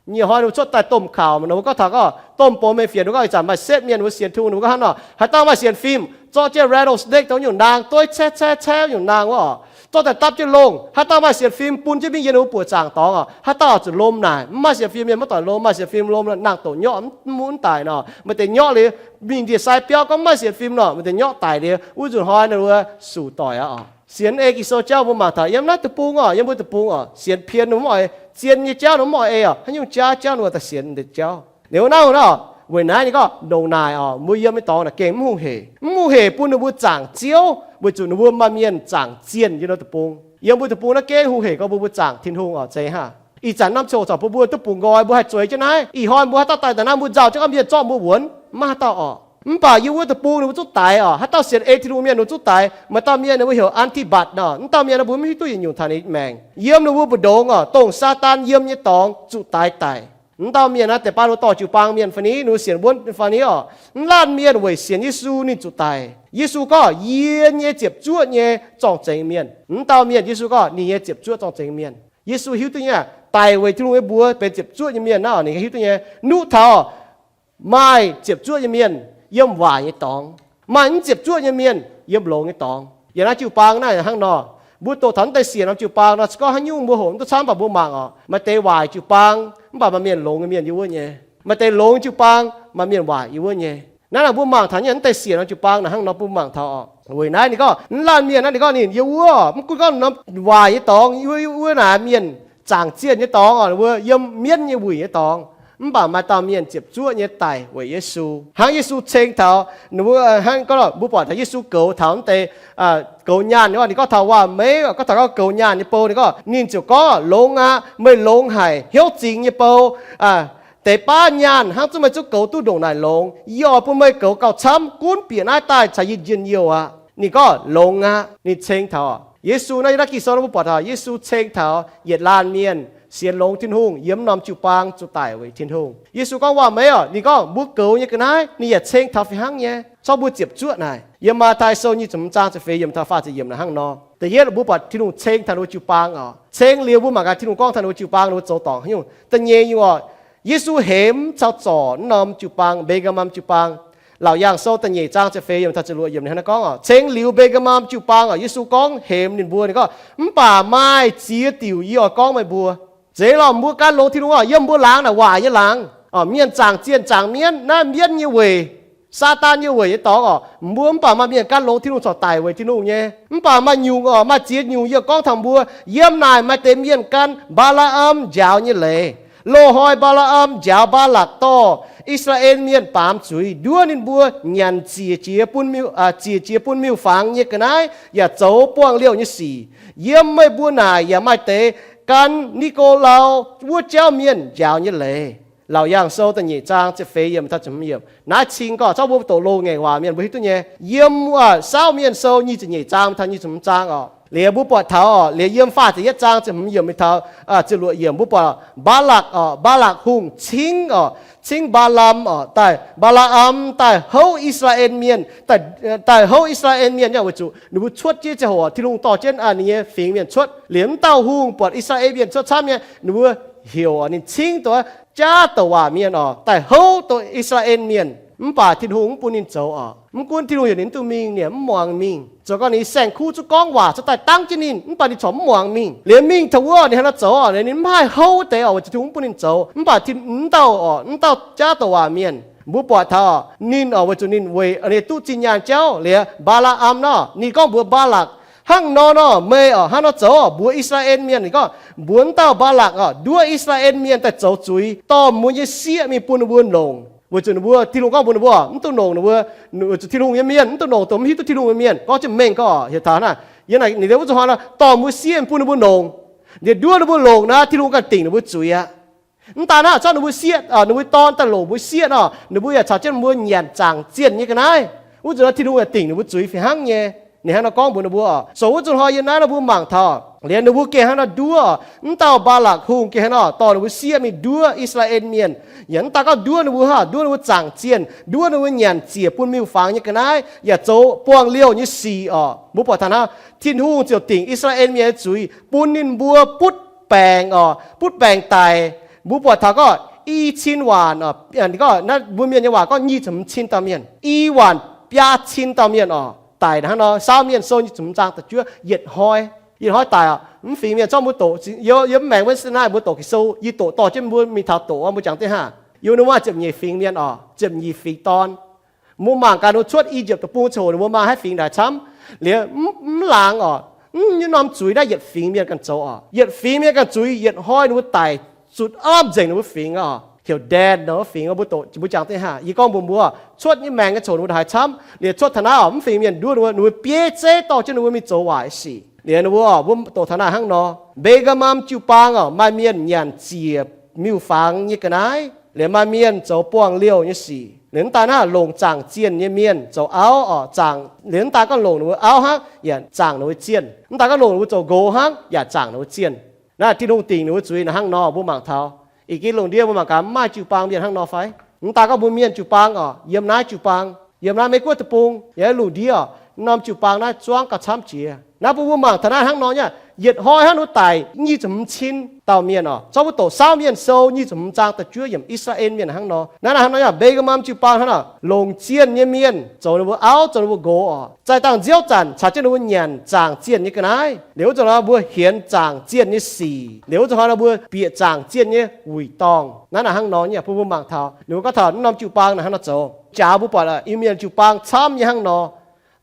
Nyiec hnoi ninh mbuo cuotv daaih domh kaux, ninh mbuo gorngv taux gorngv domh box mengh fienx, ninh mbuo gorngv ih zanc maaih setv mienh ninh mbuo sienx Tin-Hungh, ninh mbuo gorngv hnangv nor, haaix dauh maaih sienx fim, zorqv jienv rattlesnake dongh nyungc naang dueiv caev caev caev nyungc naang wuov, zorqv daaih dapv jienv longh. Haaix dauh maaih sienx fim bun jienv mingh yiem ninh mbuo buoqc zaangc dorngx oc, haaix dauh zuqc lomh naaic. Mv maaih sienx fim mienh maiv doic lomh, maaih sienx fim lomh nangh doqc nyorqv mv, mv daic nor. Maaih deix nyorqv liuz mingh ndie-sai biauv, gorngv mv maaih sienx fim nor, maaih deix nyorqv daic liuz wuov nzunc hnoi ninh mbuo sux doic aqv oc. Sienx ei Ging-Sou jauv mbuo mangc taux yiem naaiv deic-bung oc, yiem mbuo deic-bung oc, sienx pien ninh mbuo mv oix, zien nyei jauv ninh mbuo mv oix ei oc, haaix nyungc jauv jauv ninh mbuo daaih sienx deix jauv. Ninh mbuo naaiv nor, weic naaiv ninh gorngv ndongc naaic oc, mbuo yiem nyei dorngx naaic gengh mv hungh hec, mv hungh hec bun ninh mbuo zaangc Ziouv, weic zuqc ninh mbuo maaih mienh zaangc zienh yiem naaiv deic-bung. Yiem mbuo deic-bung naaiv gengh hungh hec gorngv mbuo mbuo zaangc Tin-Hungh oc, zeiz hnangv. Ih zanc norm ziangh hoc corc bun mbuo duqv bungx nqoi, mbuo haih zueiz jienv naaiv. Ih hnoi mbuo haaix dauh daaih daaih naaiv mbuo nzauh jienv gorngv mienh zorqv mbuo wuonx, mv maaih haaix dauh oc. Mv baac yiem wuov deic-bung ninh mbuo zungv daix oc. Haaix dauh sienx ei Tin-Hungh mienh ninh mbuo zungv daix. Maaih dauh mienh ninh mbuo heuc Antibat nor, mv dauh mienh nor mbuo mv hiuv duqv yietc nyungc taux ninh nyei maengc. Yiem ninh mbuo mbu'ndongx oc, dongh Saadaan yiem nyei dorngx zuqc daix daic. Mv dauh mienh naaiv deix baav ninh mbuo dorh jiu-baang mienh fai ni, ninh mbuo sienx wuonv fai ni oc, mv laanh mienh weic sienx Yesu ninh zuqc daic. Yesu gorngv, yie nyei ziepc zuoqv nyei zorng-zengx mienh. Mv dauh mienh Yesu gorngv ninh nyei ziepc zuoqv zorng-zengx mienh. Yesu hiuv duqv nyei, daic weic Tin-Hungh nyei mbuox benx ziepc zuoqv nyei mienh naaiv, ninh hiuv duqv nyei. Nuqv taux maaih ziepc zuoqv nyei mienh yiem waaic nyei dorngx, maaih mv ziepc zuoqv nyei mienh yiem longx nyei dorngx. Yiem naaiv jiu-baang naaiv hnangv nor, mbuo doqc taux naaiv deix siec norm jiu-baang nor, se gorngv haaix nyungc mbuo hoqc mv duqv camv, mv baac mbuo mangc oc, maaih deix waaic jiu-baang, mv baac maaih mienh longx nyei mienh yiem wuov nyei. Maaih deix longx jiu-baang, maaih mienh waaic yiem wuov nyei. Naaiv naaic mbuo mangc taux nyei naaiv deix siec norm jiu-baang naaic hnangv nor, mbuo mangc taux oc. Weic naaiv ninh gorngv, mv laanh mienh naaiv ninh gorngv ninh yiem wuov, mv gunv gorngv norm waaic nyei dorngx, wuov naaic mienh zaangc zienh nyei dorngx oc, ninh mbuo yiem mienv nyei wuic nyei dorngx. Mv baac maaih dauh mienh ziepc zuoqv nyei daic weic Yesu. Hnangv Yesu ceng taux, ninh mbuo, hnangv gorngv mbuo buatc taux Yesu goux taux naaiv deix goux nyaanh, ninh gorngv taux waac-meiv, gorngv taux gorngv goux nyaanh nyei bou, ninh gorngv, ninh ziouc gorngv, longx aqv, meih longx haic, hnyouv zingx nyei bou. Deix baav nyaanh hnangv zuqc meih zungv goux duqv ndongc naaic longx. Yie oix bun meih goux gauh camv, gunv bieqc naaiv daaih caux yie njien-youh aqv. Ninh gorngv, longx aqv. Ninh ceng taux Yesu naaiv, yiem naaiv Ging-Sou naaiv mbuo buatc taux Yesu ceng taux yietc laanh mienh sienx longx Tin-Hungh yiem norm jiu-baang zuqc daic weic Tin-Hungh. Yesu gorngv waac-meiv oc, ninh gorngv mbuo goux nyei ga'naaiv ninh yaac ceng taux fih hnangv nyei. Zorqv mbuo ziepc zuoqv naaic, yiem Matv^taai Sou nyic ziepc hmz zaang ziepc feix yiemc taux faah ziepc yiemc naaic hnangv nor. Da'yietv mbuo buatc Tin-Hungh ceng taux ninh mbuo jiu-baang oc. Ceng liuz mbuo mangc gaax Tin-Hungh gorngv taux ninh mbuo jiu-baang ninh mbuo zoux dorngc haaix nyungc. Da'nyeic nyungc oc, Yesu hemx caux zorc wuov norm jiu-baang, Mbe^gaa^mam jiu-baang. Laauc Yaangh Sou da'nyeic zaang ziepc feix yiemc taux ziepc luoqc yiemc ninh hnangv naaiv gorngv oc, ceng liuz Mbe^gaa^mam jiu-baang oc, Yesu gorngv hemx ninh mbuo, ninh gorngv, mv baac maaih ziex diuc yie oix gorngv meih mbuo. Zeiz lorqc, mbuo gan longx Tin-Hungh oc, yiem mbuo laangz naaic waaic nyei laangz, mienh zaangc zienh zaangc mienv, naaiv mienv nyei weic, Saadaan nyei weic nyei dorngx oc. Mbuo mv baac maaih mienh gan longx Tin-Hungh corc daic weic Tin-Hungh nyei. Mv baac maaih nyungc oc, maaih ziex nyungc yie gorngv taux mbuo. Yiem naaic maaih deix mienh gan Mbaa^laa^am njaaux nyei leiz. Loz-hnoi Mbaa^laa^am njaaux Mbaalakc dorh I^saa^laa^en Mienh baamz zuiz, nduov ninh mbuo nyanc ziec jiex bun miuc-, ziec jiex bun miuc-fangx nyei ga'naaiv yaac zoux buangh liouh nyei sic. Yiem meih mbuo naaic yaac maaih deix gan Ni^go^lau wuov jauv mienh njaaux nyei leiz. Laauc Yaangh Sou da'nyeic zaang ziepc feix yiemc taux ziepc hmz yiemc. Naaiv cing gorngv zorqv mbuo doqc loz-ngaengc waac mienh mbuo hiuv duqv nyei. Yiem Saauv Mienh Sou nyic ziepc nyeic zaang taux nyic ziepc hmz zaang oc, liuz mbuo buatc taux oc, liuz yiem faah ziepc yietv zaang ziepc hmz yiemc mingh taux ziepc luoqc yiemc mbuo buatc Mbaalakc oc, Mbaalakc Hungh cingv oc, cingv Mbaa^laa^am oc, daaih Mbaa^laa^am daaih houv I^saa^laa^en Mienh, daaih houv I^saa^laa^en Mienh nyei weic zuqc ninh mbuo cuotv jienv ziangh hoc Tin-Hungh dorh jienv ninh nyei fingx mienh cuotv. Liuz mv dauh hungh buatc I^saa^laa^en Mienh cuotv camv nyei, ninh mbuo heuc ninh cingv dongh jaav douc waac mienh oc, daaih houv dongh I^saa^laa^en Mienh. Mv baac Tin-Hungh mv bun ninh zoux oc. Mv gunv Tin-Hungh heuc ninh mv dungx mingh, ninh mv muangx mingh. Zoux gau ninh saeng-kuv zungv gorngv waac cuotv daaih dangv jienv ninh, mv baac ninh corc mv muangx mingh. Liuz mingh taux wuov ninh hnangv nor zoux oc, ninh mv haih houv deix oc, weic zuqc Tin-Hungh mv bun ninh zoux. Mv baac mv dauh oc, mv dauh jaav douc waac mienh mbuo buatc taux ninh oc, weic zuqc ninh weic ninh duqv zinh nyaanh jauv. Liuz Mbaa^laa^am nor, ninh gorngv mbuox Mbaalakc, hnangv nor nor meih oc hnangv nor zoux oc, mbuox I^saa^laa^en Mienh. Ninh gorngv mbuox mv dauh Mbaalakc oc, nduov I^saa^laa^en Mienh daaih zoux zuiz, dorh mbuo nyei sieqv mingh bun ninh mbuo longc. Weic zuqc ninh mbuo, Tin-Hungh gorngv mbuox ninh mbuo mv dungx longc ninh mbuo, weic zuqc Tin-Hungh nyei mienh mv dungx longc dongh mv hiuv duqv Tin-Hungh nyei mienh. Gorngv jienv mengh gorngv oc, heuc taux naaiv, yiem naaic ninh wuov zuqc hnoi nor dorh mbuo sieqv mingh bun ninh mbuo longc. Ninh nduov ninh mbuo longc naaiv, Tin-Hungh ganh dingc ninh mbuo zuiz aqv. Mv daan naaiv, zorqv ninh mbuo sieqv, ninh mbuo dorn daaih longc mbuo sieqv nor, ninh mbuo yaac caux jienv mbuo nyanc zaangc zienh nyei ga'naaiv. Wuov zuqc nor Tin-Hungh yaac dingc ninh mbuo zuiz fih hnangv nyei. Ninh hnangv nor gorngv mbuox ninh mbuo oc. So wuov zuqc hnoi yiem naaiv nor mbuo mangc taux Liuz ninh mbuo gengh hnangv nor nduov, mv dauh Mbaalakc Hungh gengh hnangv nor dorh ninh mbuo sieqv mingh nduov I^saa^laa^en Mienh. Yaac mv daaih gorngv nduov ninh mbuo hnangv, nduov ninh mbuo zaangc zienh, nduov ninh mbuo nyanc ziec bun miuc-fangx nyei ga'naaiv, yaac zoux buangh liouh nyei sic orqc. Mbuo buatc taux hnangv, Tin-Hungh ziouc dingc I^saa^laa^en Mienh nyei zuiz bun ninh mbuo butv baengc orqc, butv baengc daic. Mbuo buatc taux gorngv i cin waanc, mbuo mienh nyei waac gorngv nyic ziepc hmz cin dauh mienh, i waanc biaa cin dauh mienh orqc, daic hnangv nor. Saauv Mienh Sou nyic ziepc hmz zaang da'juov, yietc hnoi, yietc hnoi daic orqc. Mv fingx mienh zorqv mbuo doqc, yiem mv maengx wuov naaiv mbuo doqc Ging-Sou, yie doqc dorh jienv mbuo mingh taux doqc, mbuo jangx deix hnangv. Yiem ninh mbuo maaih ziepc nyeic fingx mienh orqc, ziepc nyeic fingx dorn. Mbuo mangc gaax, ninh mbuo cuotv I^yipv Deic-Bung ziangh hoc ninh mbuo maaih haaix fingx ndaaih camv? Liuz mv laangz orqc, mv nyungc norm zuiz naaiv yietc fingx mienh ganh zoux orqc. Yietc fingx mienh ganh zuiz, yietc hnoi ninh mbuo daic zuqc opv nzengc ninh mbuo fingx orqc. Heuc Dan nor wuov fingx, mbuo doqc, mbuo jangx deix hnangv. Yie gorngv mbuox mbuo, cuotv nyei maengx nyei ziangh hoc ninh mbuo ndaaih haih camv. Liuz cuotv taux naaiv orqc, mv fingx mienh nduov ninh mbuo, ninh mbuo bieiv zeiv dorh jienv ninh mbuo mingh zoux waaic sic. Liuz ninh mbuo orqc, mbuo doqc taux naaiv hnangv nor, Mbe^gaa^mam jiu-baang orqc, maaih mienh nyanc ziec miuc-fangx nyei ga'naaiv, liuz maaih mienh zoux buangh liouh nyei sic. Liuz mv daaih naaiv longc zaangc zienh nyei mienh zoux auv orqc, zaangc, liuz mv daaih gorngv longc ninh mbuo auv hnangv, yaac zaangc ninh mbuo zienh. Mv daaih gorngv longc ninh mbuo zoux nqox hnangv, yaac zaangc ninh mbuo zienh. Naaiv Tin-Hungh dingc ninh mbuo zuiz naaiv hnangv nor, mbuo mangc taux. Ih geh lungh ndiev mbuo mangc gaax, maaih jiu-baang mienh hnangv nor fai? Mv daaih gorngv mbuo mienh jiu-baang orqc, yiem naaiv jiu-baang, yiem naaiv Meiv Guoqv deic-bung, yiem naaiv lungh ndiev orqc, norm jiu-baang naaiv zuangv gauh camv jiex. Naaiv bun mbuo mangc taux naaiv hnangv nor nyei, yietc hnoi hnangv nor daic nyic ziepc hmz cin dauh mienh orqc. Zorqv mbuo doqc Saauv Mienh Sou nyic ziepc hmz zaang da'juov yiemc I^saa^laa^en Mienh hnangv nor. Naaiv hnangv nor nyei, Mbe^gaa^mam jiu-baang hnangv nor, longc zienh nyei mienh zoux ninh mbuo auv, zoux ninh mbuo nqox orqc. Zaih dangh nziouv zanc caux jienv ninh mbuo nyanc zaangc zienh nyei ga'naaiv. Liuz wuov zanc nor mbuo hienx zaangc zienh nyei sic. Liuz wuov zanc nor mbuo bieqc zaangc zienh nyei wuic dorngh. Naaiv naaic hnangv nor nyei bun mbuo mangc taux, ninh mbuo gorngv taux naaiv norm jiu-baang naaic hnangv nor zoux. Jaax mbuo buatc Iu-Mienh jiu-baang camv nyei hnangv nor.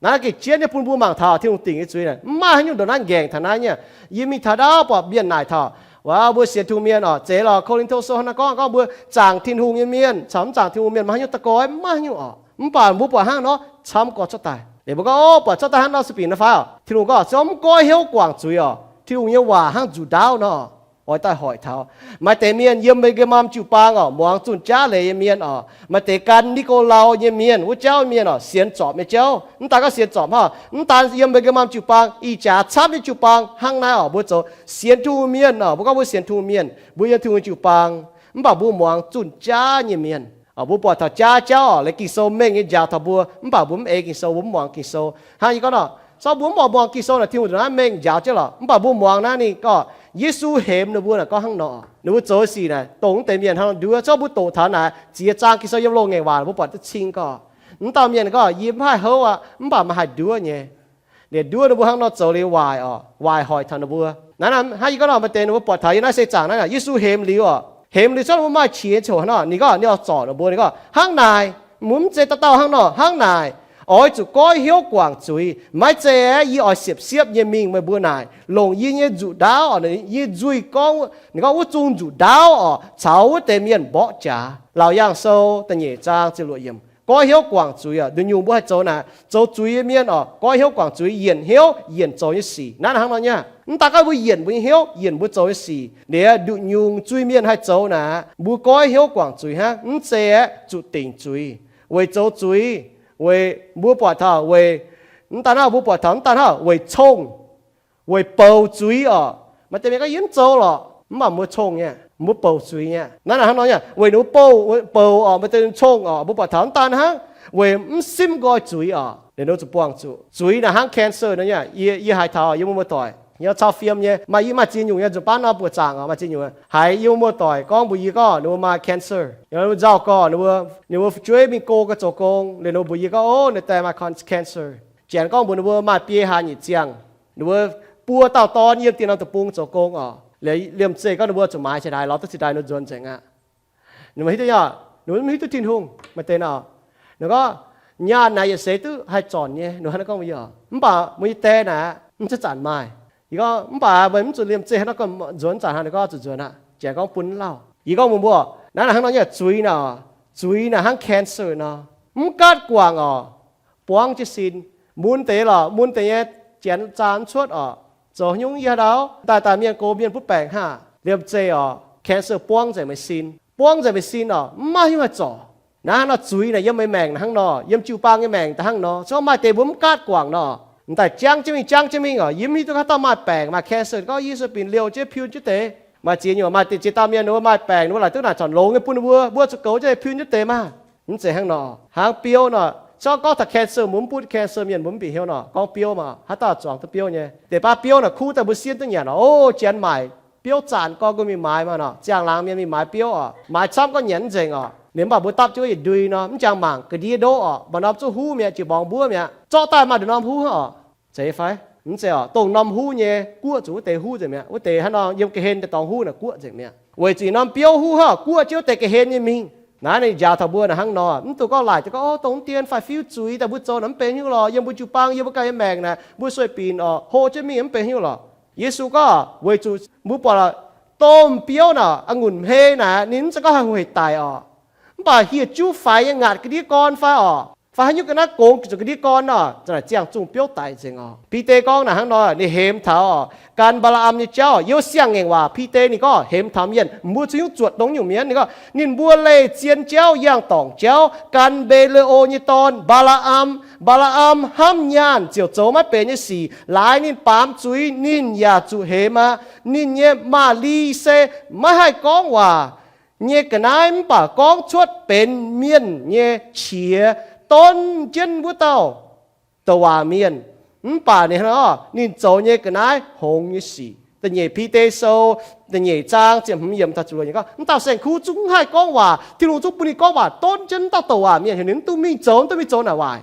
Naaiv gengh jienv nyei bun mbuo mangc taux Tin-Hungh dingc nyei zuiz naaic, mv maaih haaix nyungc ndongc naaiv nqaengc taux naaiv nyei. Yie mingh taux ndaauv buatc mienh naaic taux, waac mbuo sienx Tin-Hungh mienh orqc, zeiz lorqc, Ko^lin^to Sou hnangv naaiv gorngv, gorngv mbuo zaangc Tin-Hungh nyei mienh caux mv zaangc Tin-Hungh mienh maaih haaix nyungc da'goi, mv maaih haaix nyungc orqc. Mv baac mbuo buatc hnangv nor, camv gorx cuotv daaih. Liuz mbuo gorngv, o, buatc cuotv daaih hnangv nor se bingx naaiv fai orqc? Tin-Hungh gorngv, se mv goiv hnyouv guangc zuiz orqc. Tin-Hungh nyei waac hnangv nzuqc ndaauv nor. Oix daaih hoic taux maaih deix mienh yiem Mbe^gaa^mam jiu-baang orqc, muangx zunh jaav leiz nyei mienh orqc, maaih deix gan Ni^go^lau nyei mienh, wuov jauv mienh orqc, sienx zorpc nyei jauv. Mv daaih gorngv sienx zorpc hnangv, mv daan yiem Mbe^gaa^mam jiu-baang, ih jaax camv nyei jiu-baang hnangv naaiv orqc, mbuo zoux sienx Tin-Hungh mienh orqc, mbuo gorngv mbuo sienx Tin-Hungh mienh, mbuo yiem Tin-Hungh jiu-baang, mv baac mbuo muangx zunh jaav nyei mienh. Mbuo buatc taux jaav jauv orqc, leiz Ging-Sou mengh nyei njaaux taux mbuo, mv baac mbuo mv ei Ging-Sou, mbuo mv muangx Ging-Sou. Hnangv yie gorngv nor, zorqv mbuo mv oix muangx Ging-Sou naaic, Tin-Hungh ndongc naaiv mengh njaaux jienv lorqc. Mv baac mbuo muangx naaiv ninh gorngv, Yesu hemx ninh mbuo naaic gorngv hnangv nor, ninh mbuo zoux sic naaic, dongh wuov deix mienh hnangv nor nduov. Zorqv mbuo doqc taux naaic ziex zaang Ging-Sou yiem loz-ngaengc waac mbuo buatc duqv cing gorngv, mv dauh mienh gorngv, yie mv haih houv aqv, mv baac meih haih nduov nyei. Liuz nduov ninh mbuo hnangv nor zoux liuz waaic orqc, waaic hoic taux ninh mbuo. Naaiv hnangv yie gorngv nor, maaih deix ninh mbuo buatc taux yiem naaiv seix zaangc naaiv, Yesu hemx liuz orqc, hemx liuz zorqv ninh mbuo maaih qiex nyei ziangh hoc hnangv nor, ninh gorngv ninh oix zorc ninh mbuo, ninh gorngv, hnangv naaic, mv zeiz dauh dauh hnangv nor, hnangv naaic, oix zuqc goiv hnyouv guangc zuiz. Maiv zeiz aeqv, yie oix siepv-siepv nyei mingh meih mbuo naaic, longc yie nyei nzuqc ndaauv, yie nzuih gorngv, ninh gorngv wuov zungh nzuqc ndaauv orqc, caux wuov deix mienh mborqv jaax. Laauc Yaangh Sou da'nyeic zaang ziepc luoqc yiemc. Goiv hnyouv guangc zuiz orqc, nduqc nyungc mbuo haih zoux naaic, zoux zuiz nyei mienh orqc, goiv hnyouv guangc zuiz, yienc hnyouv yienc zoux nyei sic. Naaiv hnangv nor nyei, mv daaih gorngv mbuo yienc mbuo nyei hnyouv, yienc mbuo zoux nyei sic. Liuz nduqc nyungc zuiz-mienh haih zoux naaic, mbuo goiv hnyouv guangc zuiz hnangv, mv zeiz aeqv, zuqc dingc zuiz, weic zoux zuiz, weic mbuo buatc taux, weic, mv daaih hnangv mbuo buatc taux, mv daaih hnangv weic cong, weic bouc zuiz orqc. Maaih deix mienh gorngv yie mv zoux lorqc, mv baac mbuo cong nyei, mbuo bouc zuiz nyei. Naaiv naaic hnangv nor nyei, weic ninh mbuo bouc, bouc orqc, maaih deix cong orqc, mbuo buatc taux mv daaih hnangv, weic mv simv nqoi zuiz orqc, liuz ninh mbuo zuqc buangh zuqc. Zuiz naaic hnangv cancer nor nyei. Yie, yie haiz taux yiem mbuo muoz-doic, yie cau fiem nyei, maaih, yie maaih ziex nyungc nyei nzunc baav nor buoqc zaangc orqc, maaih ziex nyungc. Haiz yiem muoz-doic gorngv mbuox yie gorngv ninh mbuo maaih cancer, ninh mbuo nzauh gorx, ninh mbuo, ninh mbuo fu'jueiv mingh go ga'zoux gong, liuz ninh mbuo mbuox yie gorngv, o, ninh daaih maaih con-, cancer. Janx gorngv mbuox ninh mbuo maaih biei hlaax nyeic ziangh. Ninh mbuo buo dauh dorn yiem Diex Norm Deic-Bung zoux gong orqc. Liuz liemh zeih gorngv ninh mbuo zuqc maaiz cingx daaih, lorz duqv cingx daaih, ninh mbuo nzuonx nzengc aqv. Ninh mbuo hiuv duqv, ninh mbuo mv hiuv duqv Tin-Hungh, maaih deix nor. Ninh gorngv, nyaanh naaic yietc seix duqv haih zornc nyei, ninh hnangv naaiv gorngv mbuox yie. Mv baac meih nyei die naaic, mv zanc-zanc maaih. Yie gorngv, mv baac meih mv zuqc liemh zeih hnangv naaiv gorngv nzuonx zanc hnangv. Ninh gorngv zuqc nzuonx aqv. Janx gorngv bun lauh. Yie gorngv mbuox mbuo, naaiv naaic hnangv nor nyei, zuiz naaic, zuiz naaic hnangv cancer nor. Mv gaatv guangc orqc, buangv jienv sin. Mun deix lorqc, mun deix nyei janx zaah mv cuotv orqc. Zoux haaix nyungc yie haaix ndau daaih, daaih mienh gox mienh butv baengc haah, liemh zeih orqc, cancer buangv nzengc meih sin. Buangv nzengc meih sin orqc, mv maaih haaix nyungc haih zorc. Naaiv hnangv nor zuiz naaic yiem meih maengc hnangv nor, yiem jiu-baang nyei maengc daaih hnangv nor. Se gorngv maaih deix mbuo mv gaatv guangc nor, M'daaih jangv jienv mingh, jangv jienv mingh oc. Yie mv hiuv duqv haaix dauh maaih baengc maaih cancer gorngv Yesu binc liouh jienv piu jienv deix. Maaih ziex nyungc maaih deix ziex dauh mienh ninh mbuo maaih baengc, ninh mbuo laaic duqv naaic corc longx nyei bun ninh mbuo, mbuo zuqc goux jienv piu jienv deix maah. Mv zeiz hnangv nor, hnangv biouv nor, zorqv gorngv taux cancer mbuo mv butv cancer mienh mbuo mv bieqc hnyouv nor, gorngv biouv maah, haaix dauh zuangx duqv biouv nyei. Deix baav biouv naaic kuv daaih mbuo sienv duqv nyanc oc. O, janx maaic biouv zanc gorngv mbuo mingh maaiz maah nor, ziangh laangz mienh mingh maaiz biouv oc, maaiz camv gorngv nyanc mv nzengc oc. Liemh mv baac mbuo dapv jienv yietc ndui nor, mv jangx mangc ga'ndiev ndoqv oc, maaih norm zuqc huv mi'aqv, jiex mborngz mbuov mi'aqv, zorqv daaih maaih nduqc norm huv oc. Zeiz fai? Mv zeiz oc. Dongh norm huv nyei guoqv zuqc wuov deix huv nzengc mi'aqv. Wuov deix hnangv nor yiem ga'hlen daaih dorngx huv naaic guoqv nzengc mi'aqv. Weic zuqc norm biouv huv hnangv guoqv jienv wuov deix ga'hlen nyei mingh. Naaiv ninh njaaux taux mbuo naaic hnangv nor, mv dungx gorngv laaic deix gorngv, o, dongh mv dien fai fiuv zuiz daaih mbuo zoux naaic mv benx hnyouv lorqc, yiem mbuo jiu-baang yiem mbuo ganh nyei maengc naaic mbuo sueih binc oc, hlo jienv mingh mv benx hnyouv lorqc. Yesu gorngv weic zuqc mbuo buatc lorqc, domh biouv naaic, a'ngunc hmei naaic, ninh mv zeiz gorngv haih hoic daic oc. Mv baac hieh juv faix nyei ngaatc ga'ndiev gorn fai oc, fai haaix nyungc ga'naaiv gongx zuqc ga'ndiev gorn nor, za'naaic ziangh zungh biouv daic nzengc oc. Bide gorngv naaic hnangv nor, ninh hemx taux oc, gan Mbaa^laa^am nyei jauv, yiem siang-ngaengc waac Bide ninh gorngv hemx taux mienh mbuo zuqc nyungc zuotc dongh nyungc mienh. Ninh gorngv ninh mbuo leih zien jauv, yangh dorngc jauv, gan Mbe^le^o nyei dorn, Mbaa^laa^am. Mbaa^laa^am hnamv nyaanh ziouc zoux maiv benx nyei sic. Laaix ninh baamz zuiz ninh yaac zuqc hemx aqv. Ninh nyei maaz-li se maiv haih gorngv waac nyei ga'naaiv mv baac gorngv cuotv benx mienh nyei qiex, donv jienv wuov dauh douc waac mienh. Mv baac ninh, ninh zoux nyei ga'naaiv hngongx nyei sic. Da'nyeic Bide sou, da'nyeic zaang ziepc hmz yiemc daaih zuqc gorngv, mv dauh saeng-kuv zungv mv haih gorngv waac. Tin-Hungh zungv bun ninh gorngv waac donv jienv wuov dauh douc waac mienh, heuc ninh mv dungx mingh zoux, mv dungx mingh zoux naaic waaic.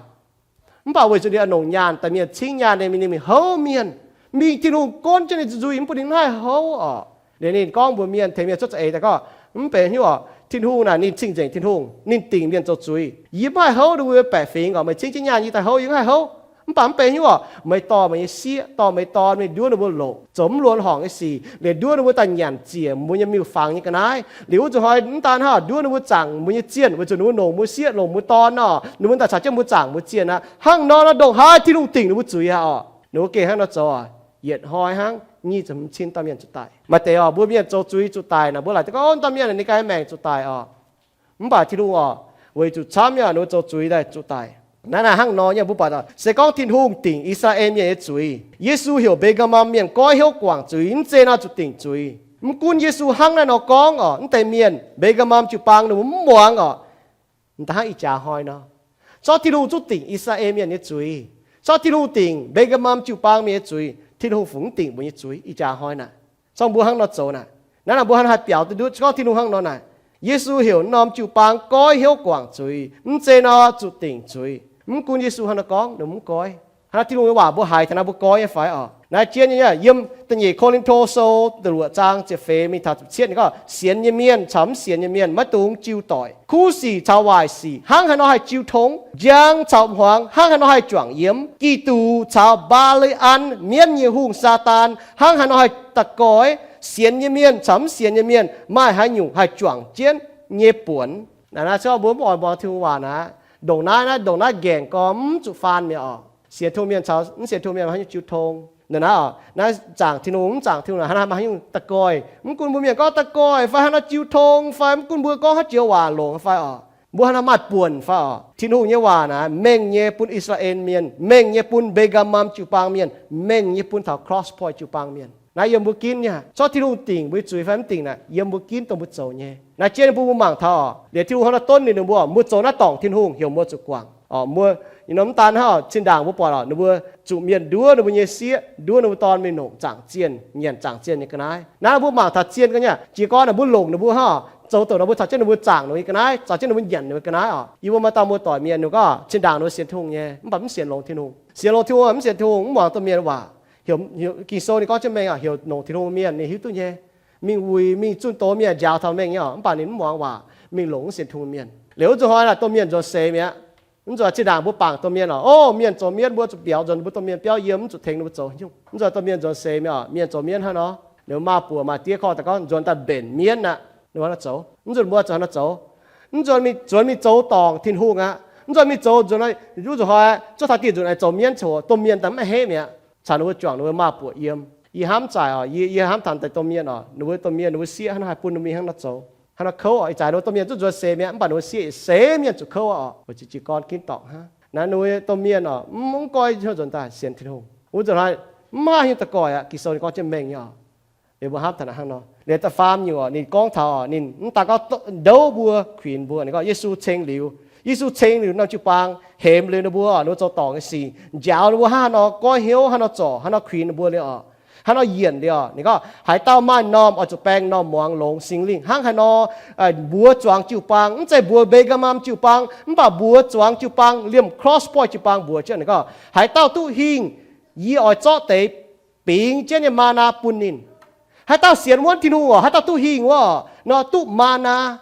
Mv baac weic zuqc ninh a'nongc nyaanh daaih mienh cingv nyaanh, ninh mingh houv mienh, mingh Tin-Hungh gonv jienv ninh nyei zuiz, mv bun ninh mv haih houv oc. Liuz ninh gorngv mbuox mienh, tengx mienh cuotv za'eix daaih gorngv, mv benx hnyouv oc. Tin-Hungh naaic ninh cing-nzengc Tin-Hungh, ninh dingc mienh zoux zuiz. Yie mv haih houv ninh mbuo baeqc fingx oc. Meih cingv jienv nyaanh yie daaih houv, yie mv haih houv. Mv baac mv benx hnyouv oc. Meih dorh meih nyei sieqv, dorh meih dorn mingh nduov ninh mbuo longc zoux mv luonx horngc nyei sic, liuz nduov ninh mbuo daaih nyanc ziec mbuo nyei miuc-fangx nyei ga'naaiv. Liuz wuov nzunc hnoi mv daan hnangv, nduov ninh mbuo zaangc mbuo nyei zienh, weic zuqc ninh mbuo longc mbuo sieqv, longc mbuo dorn nor, ninh mbuo daaih caux jienv mbuo zaangc mbuo zienh aqv. Hnangv nor nor ndongc haaix Tin-Hungh dingc ninh mbuo zuiz aqv oc. Ninh mbuo gengh hnangv nor zoux oc. Yietc hnoi hnangv nyic ziepc hmz cin dauh mienh zuqc daic. Maaih deix oc, mbuo mienh zoux zuiz zuqc daic naaic, mbuo laaic deix gorngv, o, dauh mienh naaic ninh ganh maengc zuqc daic oc. Mv baac Tin-Hungh oc, weic zuqc camv nyei ninh mbuo zoux zuiz daaih zuqc daic. Naaiv naaic hnangv nor nyei, mbuo buatc se gorngv Tin-Hungh dingc I^saa^laa^en Mienh nyei zuiz. Yesu heuc Mbe^gaa^mam Mienh goiv hnyouv guangc zuiz, mv zeiz nor zuqc dingc zuiz. Mv gunv Yesu hnangv naaiv nor gorngv oc, mv deix mienh Mbe^gaa^mam jiu-baang ninh mbuo mv muangx oc. Da'hnangv ih jaax hnoi nor, zorqv Tin-Hungh zungv dingc I^saa^laa^en Mienh nyei zuiz, zorqv Tin-Hungh dingc Mbe^gaa^mam jiu-baang mienh nyei zuiz, Tin-Hungh fungc mv dingc mbuo nyei zuiz ih jaax hnoi naaic. Zorqv mbuo hnangv nor zoux naaic, naaiv naaic mbuo hnangv haih biaux duqv ndutv gorngv Tin-Hungh hnangv nor naaic. Yesu heuc norm jiu-baang goiv hnyouv guangc zuiz, mv zeiz nor zuqc dingc zuiz. Mv gunv Yesu hnangv nor gorngv, ninh mbuo mv goiv. Hnangv naaiv Tin-Hungh nyei waac mbuo haiz taux naaiv mbuo goiv nyei fai oc? Naaiv jienv nyei yiem da'nyeic Ko^lin^to sou da'luoqc zaang ziepc feix mingh taux ziepc cietv ninh gorngv, sienx nyei mienh caux mv sienx nyei mienh maiv dungx jiu doic. Kuv sic caux waaic sic hnangv haaix nor haih jiu tong? Njang caux hmuangx hnangv haaix nor haih juangc yiem? Giduc caux Mbaa^li^an, mienv nyei hungh Saadaan, hnangv haaix nor haih da'goix? Sienx nyei mienh caux mv sienx nyei mienh maaih haaix nyungc haih juangc jienv nyei buonc? Naaiv naaiv se mbuo mv oix muangx Tin-Hungh waac naaiv. Ndongc naaiv, naaiv ndongc naaiv nqaengc gorx mv zuqc faan mi'aqv oc. Sienx Tin-Hungh mienh caux mv sienx Tin-Hungh mienh maaih haaix nyungc jiu tong? Naaiv naaiv oc, naaiv zaangc Tin-Hungh mv zaangc Tin-Hungh naaic, hnangv naaiv maaih haaix nyungc da'goix? Mv gunv mbuo mienh gorngv da'goix fai hnangv naaiv jiu tong fai, mv gunv mbuo gorngv haaix joux waac longc fai oc, mbuo hnangv naaiv maaih buonc fai oc. Tin-Hungh nyei waac naaiv mengh nyei bun I^saa^laa^en Mienh, mengh nyei bun Mbe^gaa^mam jiu-baang mienh, mengh nyei bun taux Cross Point jiu-baang mienh. Naaiv yiem mbuo ginv nyei. Zorqv Tin-Hungh dingc mbuo nyei zuiz fai mv dingc naaic, yiem mbuo ginv dongh mbuo zoux nyei. Naaiv jienv mbuo mangc taux oc, liuz Tin-Hungh hnangv naaiv donv ninh mbuo, mbuo zoux naaiv dorngc Tin-Hungh heuc mbuo zuqc guangc oc. Mbuo, ninh mv daan hnangv oc, zinh ndaangc mbuo buatc oc, ninh mbuo zuqc mienh nduov ninh mbuo nyei sieqv, nduov ninh mbuo dorn mingh longc zaangc zienh, nyanc zaangc zienh nyei ga'naaiv. Naaiv mbuo mangc taux zien ga'naaiv, jiez gorn naaic mbuo longc ninh mbuo hnangv oc, zoux douc naaic mbuo caux jienv ninh mbuo zaangc ninh mbuo nyei ga'naaiv, caux jienv ninh mbuo nyanc ninh mbuo ga'naaiv oc. Yie mbuo maaih dauh muoz-doic mienh ninh gorngv zinh ndaangc ninh mbuo sienx Tin-Hungh nyei, mv baac mv sienx longx Tin-Hungh. Sienx longx Tin-Hungh mv sienx Tin-Hungh, mv muangx domh mienh waac. Heuc, heuc Ging-Sou ninh gorngv jienv mengh oc, heuc longc Tin-Hungh mienh ninh hiuv duqv nyei. Mingh wuic mingh zunh doz mienh njaaux taux mengh nyei oc, mv baac ninh mv muangx waac, mingh longc mv sienx Tin-Hungh mienh. Liuz wuov nzunc hnoi naaic domh mienh nzuonx seix mi'aqv. Mv nzuonx zinh ndaangc mbuo bangc domh mienh oc, o, mienh zoux mienv mbuo zuqc biaux, nzuonx mbuo domh mienh biauv yiem, mv zuqc tengx ninh mbuo zoux nyungc. Mv nzuonx domh mienh nzuonx seix mi'aqv oc, mienh zoux mienv hnangv nor, ninh mbuo maaz-buoc maaih diev korv daaih gorngv nzuonx daaih mbenc mienv aqv. Ninh mbuo hnangv nor zoux. Mv nzuonx mbuo zuqc hnangv nor zoux. Mv nzuonx mingh, nzuonx mingh zoux dorngc Tin-Hungh aqv. Mv nzuonx mingh zoux nzuonx, wuov nzunc hnoi zuov taux dieh nzunc aengx zoux mienv coc, domh mienh daaih mv maiv hetv mi'aqv. Caux ninh mbuo juangc ninh mbuo maaz-buoc yiem. Yie hnamv zaaic oc, yie, yie hnamv taux deix domh mienh oc, ninh mbuo domh mienh, ninh mbuo sieqv hnangv naaiv haih bun ninh mbuo mingh hnangv nor zoux, hnangv nor kouv oc. Ih zanc ninh mbuo domh mienh zuqc nzuonx seix mi'aqv, mv baac ninh mbuo sieqv eix seix mienh zuqc kouv oc. Weic zuqc jiez gorn ginv dorngc hnangv. Naaiv nui domh mienh oc, mv goiv hnyouv nzuonx daaih sienx Tin-Hungh. Wuov zanc naaiv mv maaih hnyouv daux goic aqv. Ging-Sou ninh gorngv jienv mengh nyei oc. Liuz mbuo hnamv taux naaiv hnangv nor. Liuz da'faam nyungc oc, ninh gorngv taux oc, ninh mv daan gorngv ndouv mbuo, kuinx mbuo. Ninh gorngv Yesu ceng liuz, Yesu ceng liuz norm jiu-baang, hemx liuz ninh mbuo oc, ninh mbuo zoux dorngc nyei sic, njaaux ninh mbuo hnangv haaix nor goiv hnyouv, hnangv haaix nor zorc, hnangv haaix nor kuinx ninh mbuo liuz oc, hnangv haaix nor yienc liuz oc. Ninh gorngv haaix dauh maaih m'normh oix zuqc baeng m'normh muangx longx Singx Lingh hnangv haaix nor mbuox zuangx jiu-baang, mv zeiz mbuox Mbengx^gaa^maam jiu-baang, mv baac mbuox zuangx jiu-baang, liemh Cross Point jiu-baang mbuox jienv ninh gorngv, haaix dauh duqv hingh, yie oix zorqv deix bingx jienv nyei maa^naa bun ninh. Haaix dauh sienx wuonv Tin-Hungh oc, haaix dauh duqv hingh wuov oc, nor duqv maa^naa,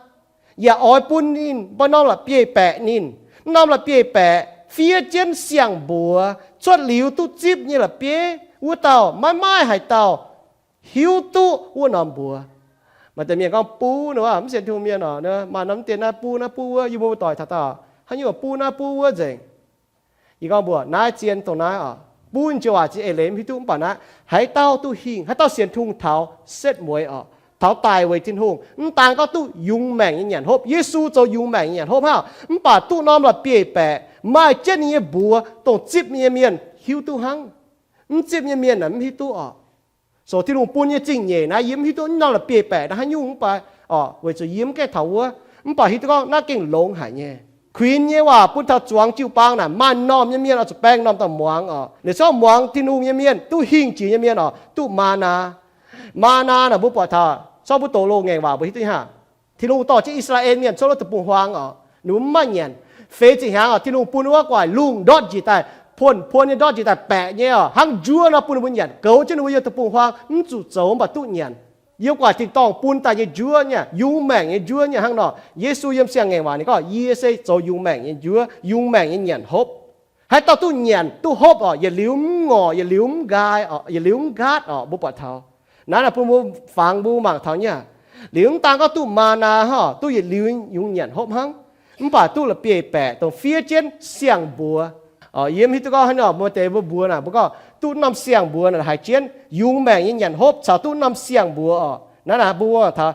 yaac oix bun ninh mbuo norm la'bieiv-baeqc ninh. Norm la'bieiv-baeqc fiev jienv siang-mbuox cuotv liuz duqv zipv nyei la'bieiv, wuov dauh maiv maaih haaix dauh hiuv duqv wuov norm mbuox. Maaih deix mienh gorngv buv nor, mv sienx Tin-Hungh mienh oc, maaih norm deix naaiv buv naaiv buv wuov, yie mbuo doic taux daaih, haaix nyungc buv naaiv buv wuov nzengc. Yie gorngv mbuox naaiv zien dongh naaiv oc, buv joux waac ziex eix leiz mv hiuv duqv, mv baac naaiv haaix dauh duqv hingh, haaix dauh sienx Tin-Hungh taux setv mueiz oc, taux daic weic Tin-Hungh, mv daan gorngv duqv yungz maengc nyei nyanc hopv, Yesu zoux yungz maengc nyei nyanc hopv hnangv, mv baac duqv norm la'bieiv-baeqc maaih jienv ninh nyei mbuox dongh zipv nyei mienh hiuv duqv hnangv. Mv zipv nyei mienh aeqv, mv hiuv duqv oc. So Tin-Hungh bun nyei zingh nyeic naaiv yie mv hiuv duqv norm la'bieiv-baeqc naaiv haaix nyungc mv baac oc, weic zuqc yie mv gaengh taux wuov, mv baac hiuv duqv gorngv naaiv gengh longx haic nyei. Kuinx nyei waac bun taux zuangx jiu-baang naaic, maaih m'normh nyei mienh oix zuqc baeng m'normh daaih muangx oc. Liuz zorqv muangx Tin-Hungh nyei mienh, duqv hingh jiex nyei mienh oc, duqv maa^naa. Maa^naa naaic mbuo buatc taux, zorqv mbuo doqc loz ngaengc waac mbuo hiuv duqv nyei hnangv. Tin-Hungh dorh jienv I^saa^laa^en Mienh cuotv wuov deic-bung-huaang oc, ninh mbuo mv maaih nyanc. Feix ziepc hnyangx oc, Tin-Hungh bun wuov gu'nguaaic lungh ndortv njiec daaih, puonx puonx nyei ndortv njiec daaih baeqc nyei oc, hnangv njuov nor bun ninh mbuo nyanc, goux jienv ninh mbuo yiem deic-bung-huaang mv zuqc zoux mv baac duqv nyanc. Yiem gu'nguaaic tin-dorngh bun daaih nyei njuov nyei, yungz maengc nyei njuov nyei hnangv nor. Yesu yiem siang-ngaengc waac ninh gorngv, yie se zoux yungz maengc nyei njuov, yungz maengc nyei nyanc hopv. Haaix dauh duqv nyanc duqv hopv oc, yietc liuz mv ngorc, yietc liuz mv nqaai oc, yietc liuz mv nqaatv oc, mbuo buatc taux. Naaiv naaic bun mbuo fangx mbuo mangc taux nyei. Liuz mv daan gorngv duqv maa^naa hnangv, duqv yietc liuz yungz nyanc hopv hnangv, mv baac duqv la'bieiv-baeqc dongh fiev jienv siang-mbuox. Yie mv hiuv duqv gorngv haaix nor, maaih deix mbuo mbuox naaic mbuo gorngv duqv norm siang-mbuox naaic haiz jienv yungz maengc nyei nyanc hopv caux duqv norm siang-mbuox oc. Naaiv naaic mbuo mangc taux,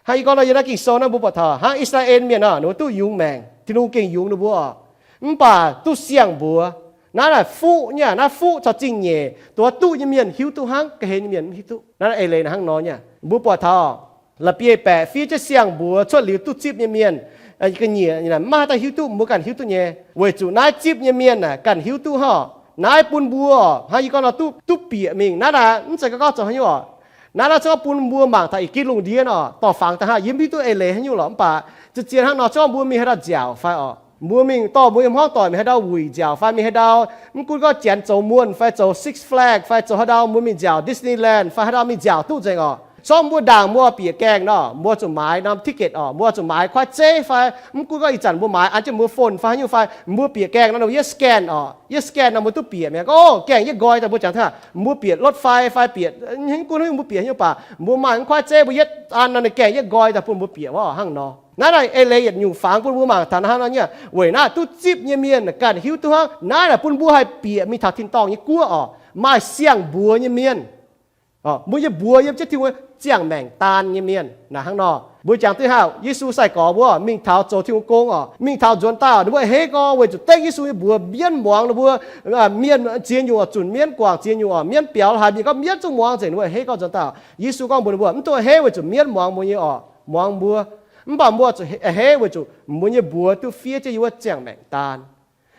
hnangv yie gorngv nor, yiem naaiv Ging-Sou naaiv mbuo buatc taux hnangv I^saa^laa^en Mienh oc, ninh mbuo duqv yungz maengc, Tin-Hungh gengh yungz ninh mbuo oc, mv baac duqv siang-mbuox. Naaiv naaic fuqv nyei, naaiv fuqv caux zingh nyeic, dongh duqv nyei mienh hiuv duqv hnangv, ga'hlen nyei mienh mv hiuv duqv. Naaiv eix leiz naaic hnangv nor nyei. Mbuo buatc taux la'bieiv-baeqc fiev jienv siang-mbuox cuotv liuz duqv zipv nyei mienh, ga'nyiec mv maaih haaix dauh hiuv duqv, mbuo ganh hiuv duqv nyei. Weic zuqc naaiv zipv nyei mienh naaic ganh hiuv duqv hnangv. Naaiv bun mbuo, hnangv yie gorngv nor, duqv, duqv bieqc mingh. Naaiv naaic mv zeiz gorngv zoux haaix nyungc oc. Naaiv naaiv zungv bun mbuo mangc taux ih gitv lungh ndiev oc, dorh fangx daaih hnangv, yie mv hiuv duqv eix leiz haaix nyungc lorqc, mv baac zien-zien hnangv nor zungv mbuo mingh haaix dauh nziaauc fai oc, mbuo mingh dorh mbuo nyei hmuangv doic mingh haaix ndau wuic nziaauc fai mingh haaix ndau, mv gunv gorngv Janx zoux muonh fai zoux Six Flag fai zoux haaix ndau, mbuo mingh nziaauc Disneyland fai haaix ndau mingh nziaauc duqv nzengc oc. Zorqv mbuo ndaangc mbuo bieqc gaengh nor, mbuo zuqc maaiz norm ticket oc, mbuo zuqc maaiz kuaaiv zeiv fai mv gunv gorngv ih zanc mbuo maaiz an jienv mbuo phone fai haaix nyungc fai, mbuo bieqc gaengh nor, yie scan oc, yie scan nor mbuo duqv bieqc mi'aqv. Orv, gaengh yie nqoi daaih mbuo jangx taux, mbuo bieqc รถไฟ fai bieqc, mv gunv haaix nyungc mbuo bieqc haaix nyungc baac mbuo maaih kuaaiv zeiv mbuo yietv an nor, ninh gaengh yie nqoi daaih bun mbuo bieqc wuov hnangv nor. Naaiv naaic eix leiz yietc nyungc fangx bun mbuo mangc taux hnangv nor nyei. Weic naaiv duqv zipv nyei mienh ganh hiuv duqv hnangv. Naaiv naaic bun mbuo haih bieqc mingh taux tin-dorngh nyei guoqv oc, maaih siang-mbuox nyei mienh. Mbuo nyei mbuox yiem jienv Tin-Hungh ziangh maengc daan nyei mienh naaic hnangv nor. Mbuo jangx duqv hnangv Yesu sai-gorx mbuo mingh taux zoux Tin-Hungh gong oc, mingh taux nzuonx daaih oc, ninh mbuo a'hneiv gorngv weic zuqc dengv Yesu nyei mbuox mienv muangx ninh mbuo, mienh ziex nyungc oc, zunc mienv guangc ziex nyungc oc, mienv biaux haaix mienh gorngv mienv zungv muangx nzengc, ninh mbuo a'hneiv gorngv nzuonx daaih oc. Yesu gorngv mbuox ninh mbuo, mv dungx a'hneiv weic zuqc mienv muangx mbuo nyei oc, muangx mbuo, mv baac mbuo zuqc a'hneiv weic zuqc mbuo nyei mbuox duqv fiev jienv yiem wuov ziangh maengc daan.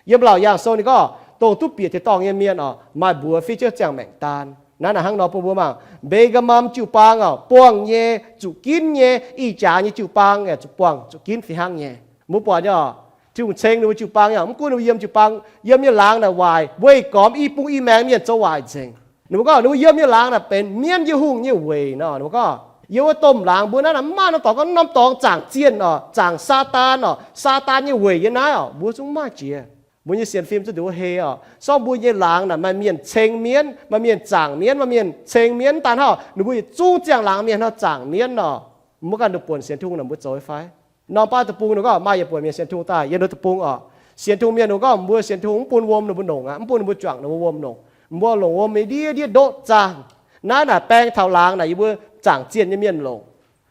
Yiem Laauc Yaangh Sou ninh gorngv, dongh duqv bieqc tin-dorngh nyei mienh oc, maaih mbuox fiev jienv ziangh maengc daan. Naaiv naaic hnangv nor bun mbuo mangc, Mbengx^gaa^maam jiu-baang oc, buangh nyei, zuqc ginv nyei, ih jaax nyei jiu-baang aeqv, zuqc buangh zuqc ginv fih hnangv nyei. Mbuo buatc nyei oc, Tin-Hungh ceng ninh mbuo jiu-baang nyei oc, mv gunv ninh mbuo yiem jiu-baang, yiem nyei laangz naaic waaic, weih gormx i bung i maengx mienh zoux waaic nzengc. Ninh mbuo gorngv ninh mbuo yiem nyei laangz naaic benx mienv nyei hungh nyei weic nor. Ninh mbuo gorngv, yiem wuov domh laangz mbuo naaiv naaic mv maaih norm dorngx, gorngv norm dorngx zaangc zienh oc, zaangc Saadaan oc, Saadaan nyei weic yiem naaiv oc, mbuo zungv mv maaih jiex. Mbuo nyei sienx fim zungv nduqc wuov hei oc. Sorng mbuo nyei laangz naaic maaih mienh ceng mienv, maaih mienh zaangc mienv, maaih mienh ceng mienv. Mv daan hnangv, ninh mbuo yietc zungv ziangh laangz mienh hnangv zaangc mienv oc. Mbuo ganh nduqc buonc sienx Tin-Hungh naaic mbuo zoux fai? Norm baav deic-bung ninh gorngv maaih yietc buonc mienh sienx Tin-Hungh daaih yiem ninh deic-bung oc. Sienx Tin-Hungh mienh ninh gorngv mbuo sienx Tin-Hungh mv bun wuom ninh mbuo longc aqv, mv bun ninh mbuo juangc ninh mbuo wuom longc. Mbuo longc wuom nyei ndiev ndiev ndoqv zaangh. Naaiv naaic baeng taux laangz naaic yie mbuo zaangc zienh nyei mienh longc.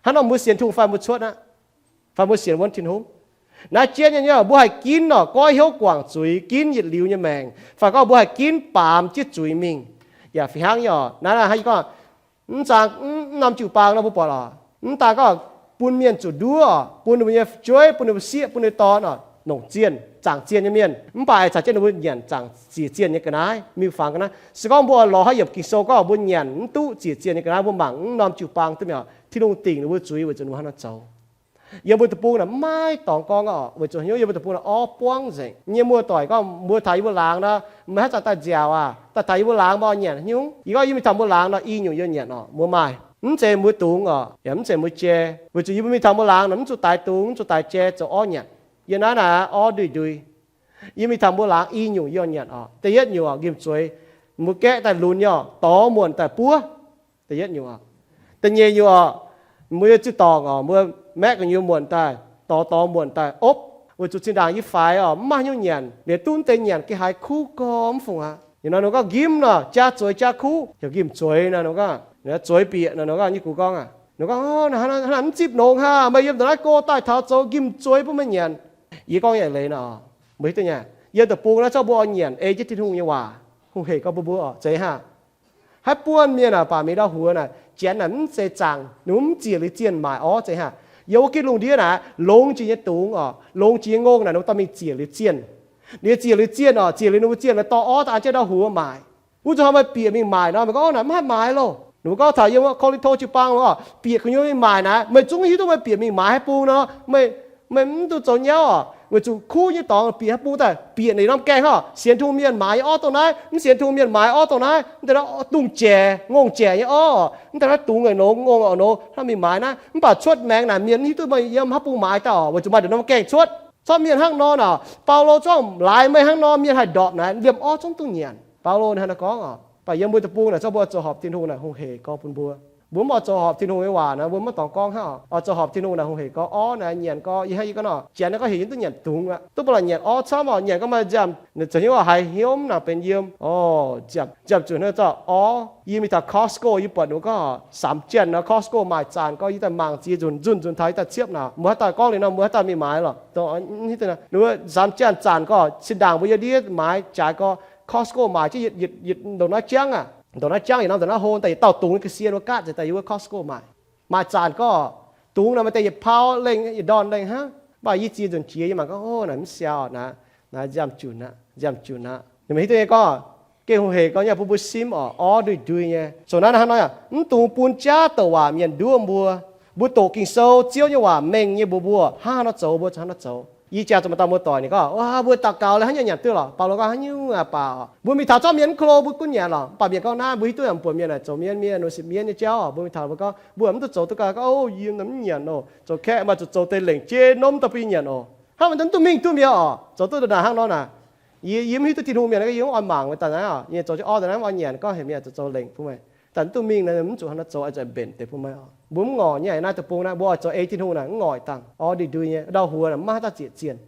Hnangv nor mbuo sienx Tin-Hungh fai mbuo cuotv aqv? Fai mbuo sienx wuonv Tin-Hungh? Naaiv jienv nyei, mbuo haih ginv oc, goiv hnyouv guangc zuiz, ginv yietc liuz nyei maengc, fai gorngv mbuo haih ginv baamz jienv zuiz mingh. Yaac fih hnangv nyei oc. Naaiv, naaiv hnangv yie gorngv, mv zaang, mv norm jiu-baang nor mbuo buatc oc, mv daan gorngv bun mienh zuqc nduov oc, bun ninh mbuo nyei fu'jueiv, bun ninh mbuo sieqv, bun ninh dorn oc, longc zienh, zaangc zienh nyei mienh, mv baac aengx caux jienv ninh mbuo nyanc zaangc ziex zienh nyei ga'naaiv, miuc-fangx ga'naaiv. Se gorngv mbuo oix lorz haaix yiemc Ging-Sou gorngv mbuo nyanc mv duqv ziex zienh nyei ga'naaiv, mbuo mangc mv norm jiu-baang duqv mi'aqv, Tin-Hungh dingc ninh mbuo zuiz weic zuqc ninh mbuo hnangv nor zoux. Yiem mbuo deic-bung naaic maiv dorngx gorngv oc, weic zuqc hnyouv yiem mbuo deic-bung naaic orv buangv nzengc. Yie nyei muoz-doic gorngv mbuo taux yie mbuo laangz nor, meih haaix zanc daaih nziaauc aac, daaih taux yie mbuo laangz mbuo nyanc haaix nyungc? Yie gorngv yie mingh taux mbuo laangz nor i nyungc yie nyanc oc, mbuo maaih. Mv zeiz mbuo dungz oc, yaac mv zeiz mbuo jai, weic zuqc yie mbuo mingh taux mbuo laangz nor mv zuqc daix dungz, mv zuqc daix jai, zoux orv nyanc. Yie naaiv naaic orv nduih nduih. Yie mingh taux mbuo laangz i nyungc yie nyanc oc. Da'yietv nyungc oc, nqimh zueiz, mbuo gaeqv daaih lunx nyei oc, dorh muonc daaih buov. Da'yietv nyungc oc. Da'nyeic nyungc oc, mbuo nyei ziuc dorngc oc, mbuo maeqv gu'nyuoz muonc daaih, dorh dorh muonc daaih opv, weic zuqc zinh ndaangc yie faix oc, mv maaih haaix nyungc nyanc, liuz duqv deix nyanc geh haaix kuv gorx mv fungc aqv. Ih nor ninh gorngv nqimh nor jaa zueiz jaa kuv, heuc nqimh zueiz nor ninh gorngv, zueiz bieqc nor ninh gorngv, nyei gux gorngv aac, ninh gorngv, Hnangv naaic mv zipv longx hnangv, meih yiem ndongc naaiv go daaih taux zoux nqimh zueiz bun meih nyanc. Yie gorngv nyei leiz nor, mbuo hiuv duqv nyei, yiem deic-bung naaiv zorqv mbuo oix nyanc ei jienv Tin-Hungh nyei waac, hungh hec gorngv bun mbuo oc, zeiz hnangv. Haaix buonc mienh aah, baac mingh ndau huox naaic, janx naaic mv zeiz zaangc, ninh mv ziec liuz zienh maaic orv, zeiz hnangv. Yiem wuov gitv lungh ndiev naaic, longx jiex nyei dungz oc, longx jiex nyei ngongh naaic, ninh mbuo dorh mingh ziec liuz zienh. Liuz ziec liuz zienh oc, ziec liuz ninh mbuo zienh liuz dorh orv daaih an jienv ndau huox maaic. Wuov zanc hnoi meih bieqc mingh maaic nor, meih gorngv, Naaic mv haih maaiz loh. Ninh mbuo gorngv taux yiem Ko^lin^to jiu-baang oc, bieqc gu'nyuoz mingh maaic naaic, meih zungv hiuv duqv meih bieqc mingh maaiz haaix bung nor, meih, meih mv duqv zoux nyauv oc. Weic zuqc kuv nyei dorngx bieqc haaix bung daaih bieqc ninh norm gaengh oc, sienx Tin-Hungh mienh maaiz nyei orv dongh naaiv, mv sienx Tin-Hungh mienh maaiz orv dongh naaiv, mv deix naaiv dungz jaic, ngongh jaic nyei orv, mv deix naaiv dungz a'nongx, ngongh a'nongx, hnangv mingh maaiz naaiv. Mv baac cuotv maengx naaic mienh mv hiuv duqv meih yiem haaix bung maaiz daaih oc, weic zuqc maaih ndongc norm gaengh cuotv. Zorqv mienh hnangv nor naaic, Baulo zorqv laaix meih hnangv nor mienh haih ndorpc naaic, liemh orv zungv duqv nyanc. Baulo ninh hnangv naaiv gorngv oc. Mv baac yiem mbuo deic-bung naaic, zorqv mbuo zoux horpc Tin-Hungh naaic, hungh hec gorx bun mbuo. Mbuo mv oix zoux horpc Tin-Hungh nyei waac naaic, mbuo mv dorngx gorngv hnangv oc. Oix zoux horpc Tin-Hungh naaic, hungh hec gorx orv naaic, nyanc gorx, yie hnangv yie gorngv nor, janx naaiv gorngv hec yie duqv nyanc dungz aqv, duqv ba'laqc nyanc orv camv oc, nyanc gorngv maaih nziaamv, zoux hnyouv haiz hnyouv mv nangc benx yiem oc. Nziaamv zunc hnangv zorqv orv, yie mingh taux Costco, yie buatc ninh mbuo gorngv samx janx nor, Costco maaih zanc gorx, yie daaih mangc ziex nzunc, nzunc nzunc taux yie daaih ciepv naaic, mbuo haaix dauh gorngv liuz nor, mbuo haaix dauh mingh maaiz lorqc. Ninh mbuo samx janx zanc gorx, zinh ndaangc mbuo yiem ndiev maaiz jaaix gorx, Costco maaic jienv yietc, yietc ndongc naaiv jangv aac, ndongc naaiv jangv yietc norm ndongc naaiv hlo, daaih yietc dauh dungz ga'sie wuov gaatv, ziouc daaih yiem wuov Costco maaic. Maaih zanc gorx, dungz naaic maaih deix yietc pau lengh, yietc ndorn lengh hnangv. Mv baac yie ziex nzunc jiex yie mangc gorngv, Ov, naaic mv siaau naaic, naaic nziaamv junc aqv, nziaamv junc aqv. Ninh mbuo hiuv duqv nyei gorngv, gengh hungh hec gorx nyei bun mbuo simv oc, orv nduih ndui nyei. Zoux naaiv hnangv nor, mv dungx bun jaav douc waac mienh nduov mbuo. Mbuo doqc Ging-Sou, Ziouv nyei waac mengh nyei mbuox mbuo, hnangv haaix nor zoux mbuo hnangv nor zoux. Yie jangx zuqc maaih dauh muoz-doic ninh gorngv, Ov, mbuo daux gaux liuz haaix nyungc nyanc duqv lorqc? Baulo gorngv, Haaix nyungc aqv baac oc. Mbuo mingh taux zorqv mienh mv ko lo mbuo gunv nyanc lorqc. Mv baac mienh gorngv naaiv, mbuo hiuv duqv yaac mv buatc mienh naaic zoux mienv, mienh nor sipv mienv nyei jauv oc. Mbuo mingh taux mbuo gorngv, Mbuo mv duqv zoux duqv gau. Gorngv, Ov, yie mv nyanc oc. Zoux kaeqv maaih zuqc zoux deix lengc jeiv norm daaih bun yie nyanc oc. Hnangv mv duqv mingh duqv mi'aqv oc. Zoux duqv ndongc naaic hnangv nor naaic. Yie, yie mv hiuv duqv Tin-Hungh mienh, yie mv oix mangc meih daaih naaiv oc. Yie zoux jienv orv daaih naaiv mv oix nyanc, gorngv heuc mienh zuqc zoux lengc bun meih. Daaih mv duqv mingh naaic, mv zuqc hnangv nor zoux, oix zuqc mbenc deix bun meih oc. Mbuo mv ngorc nyei naaiv deic-bung naaiv, mbuo oix zoux ei Tin-Hungh naaic, mv ngorc dangh. Orv nduih ndui nyei, ndau huox naaic mv maaih haaix dauh ziec zienh.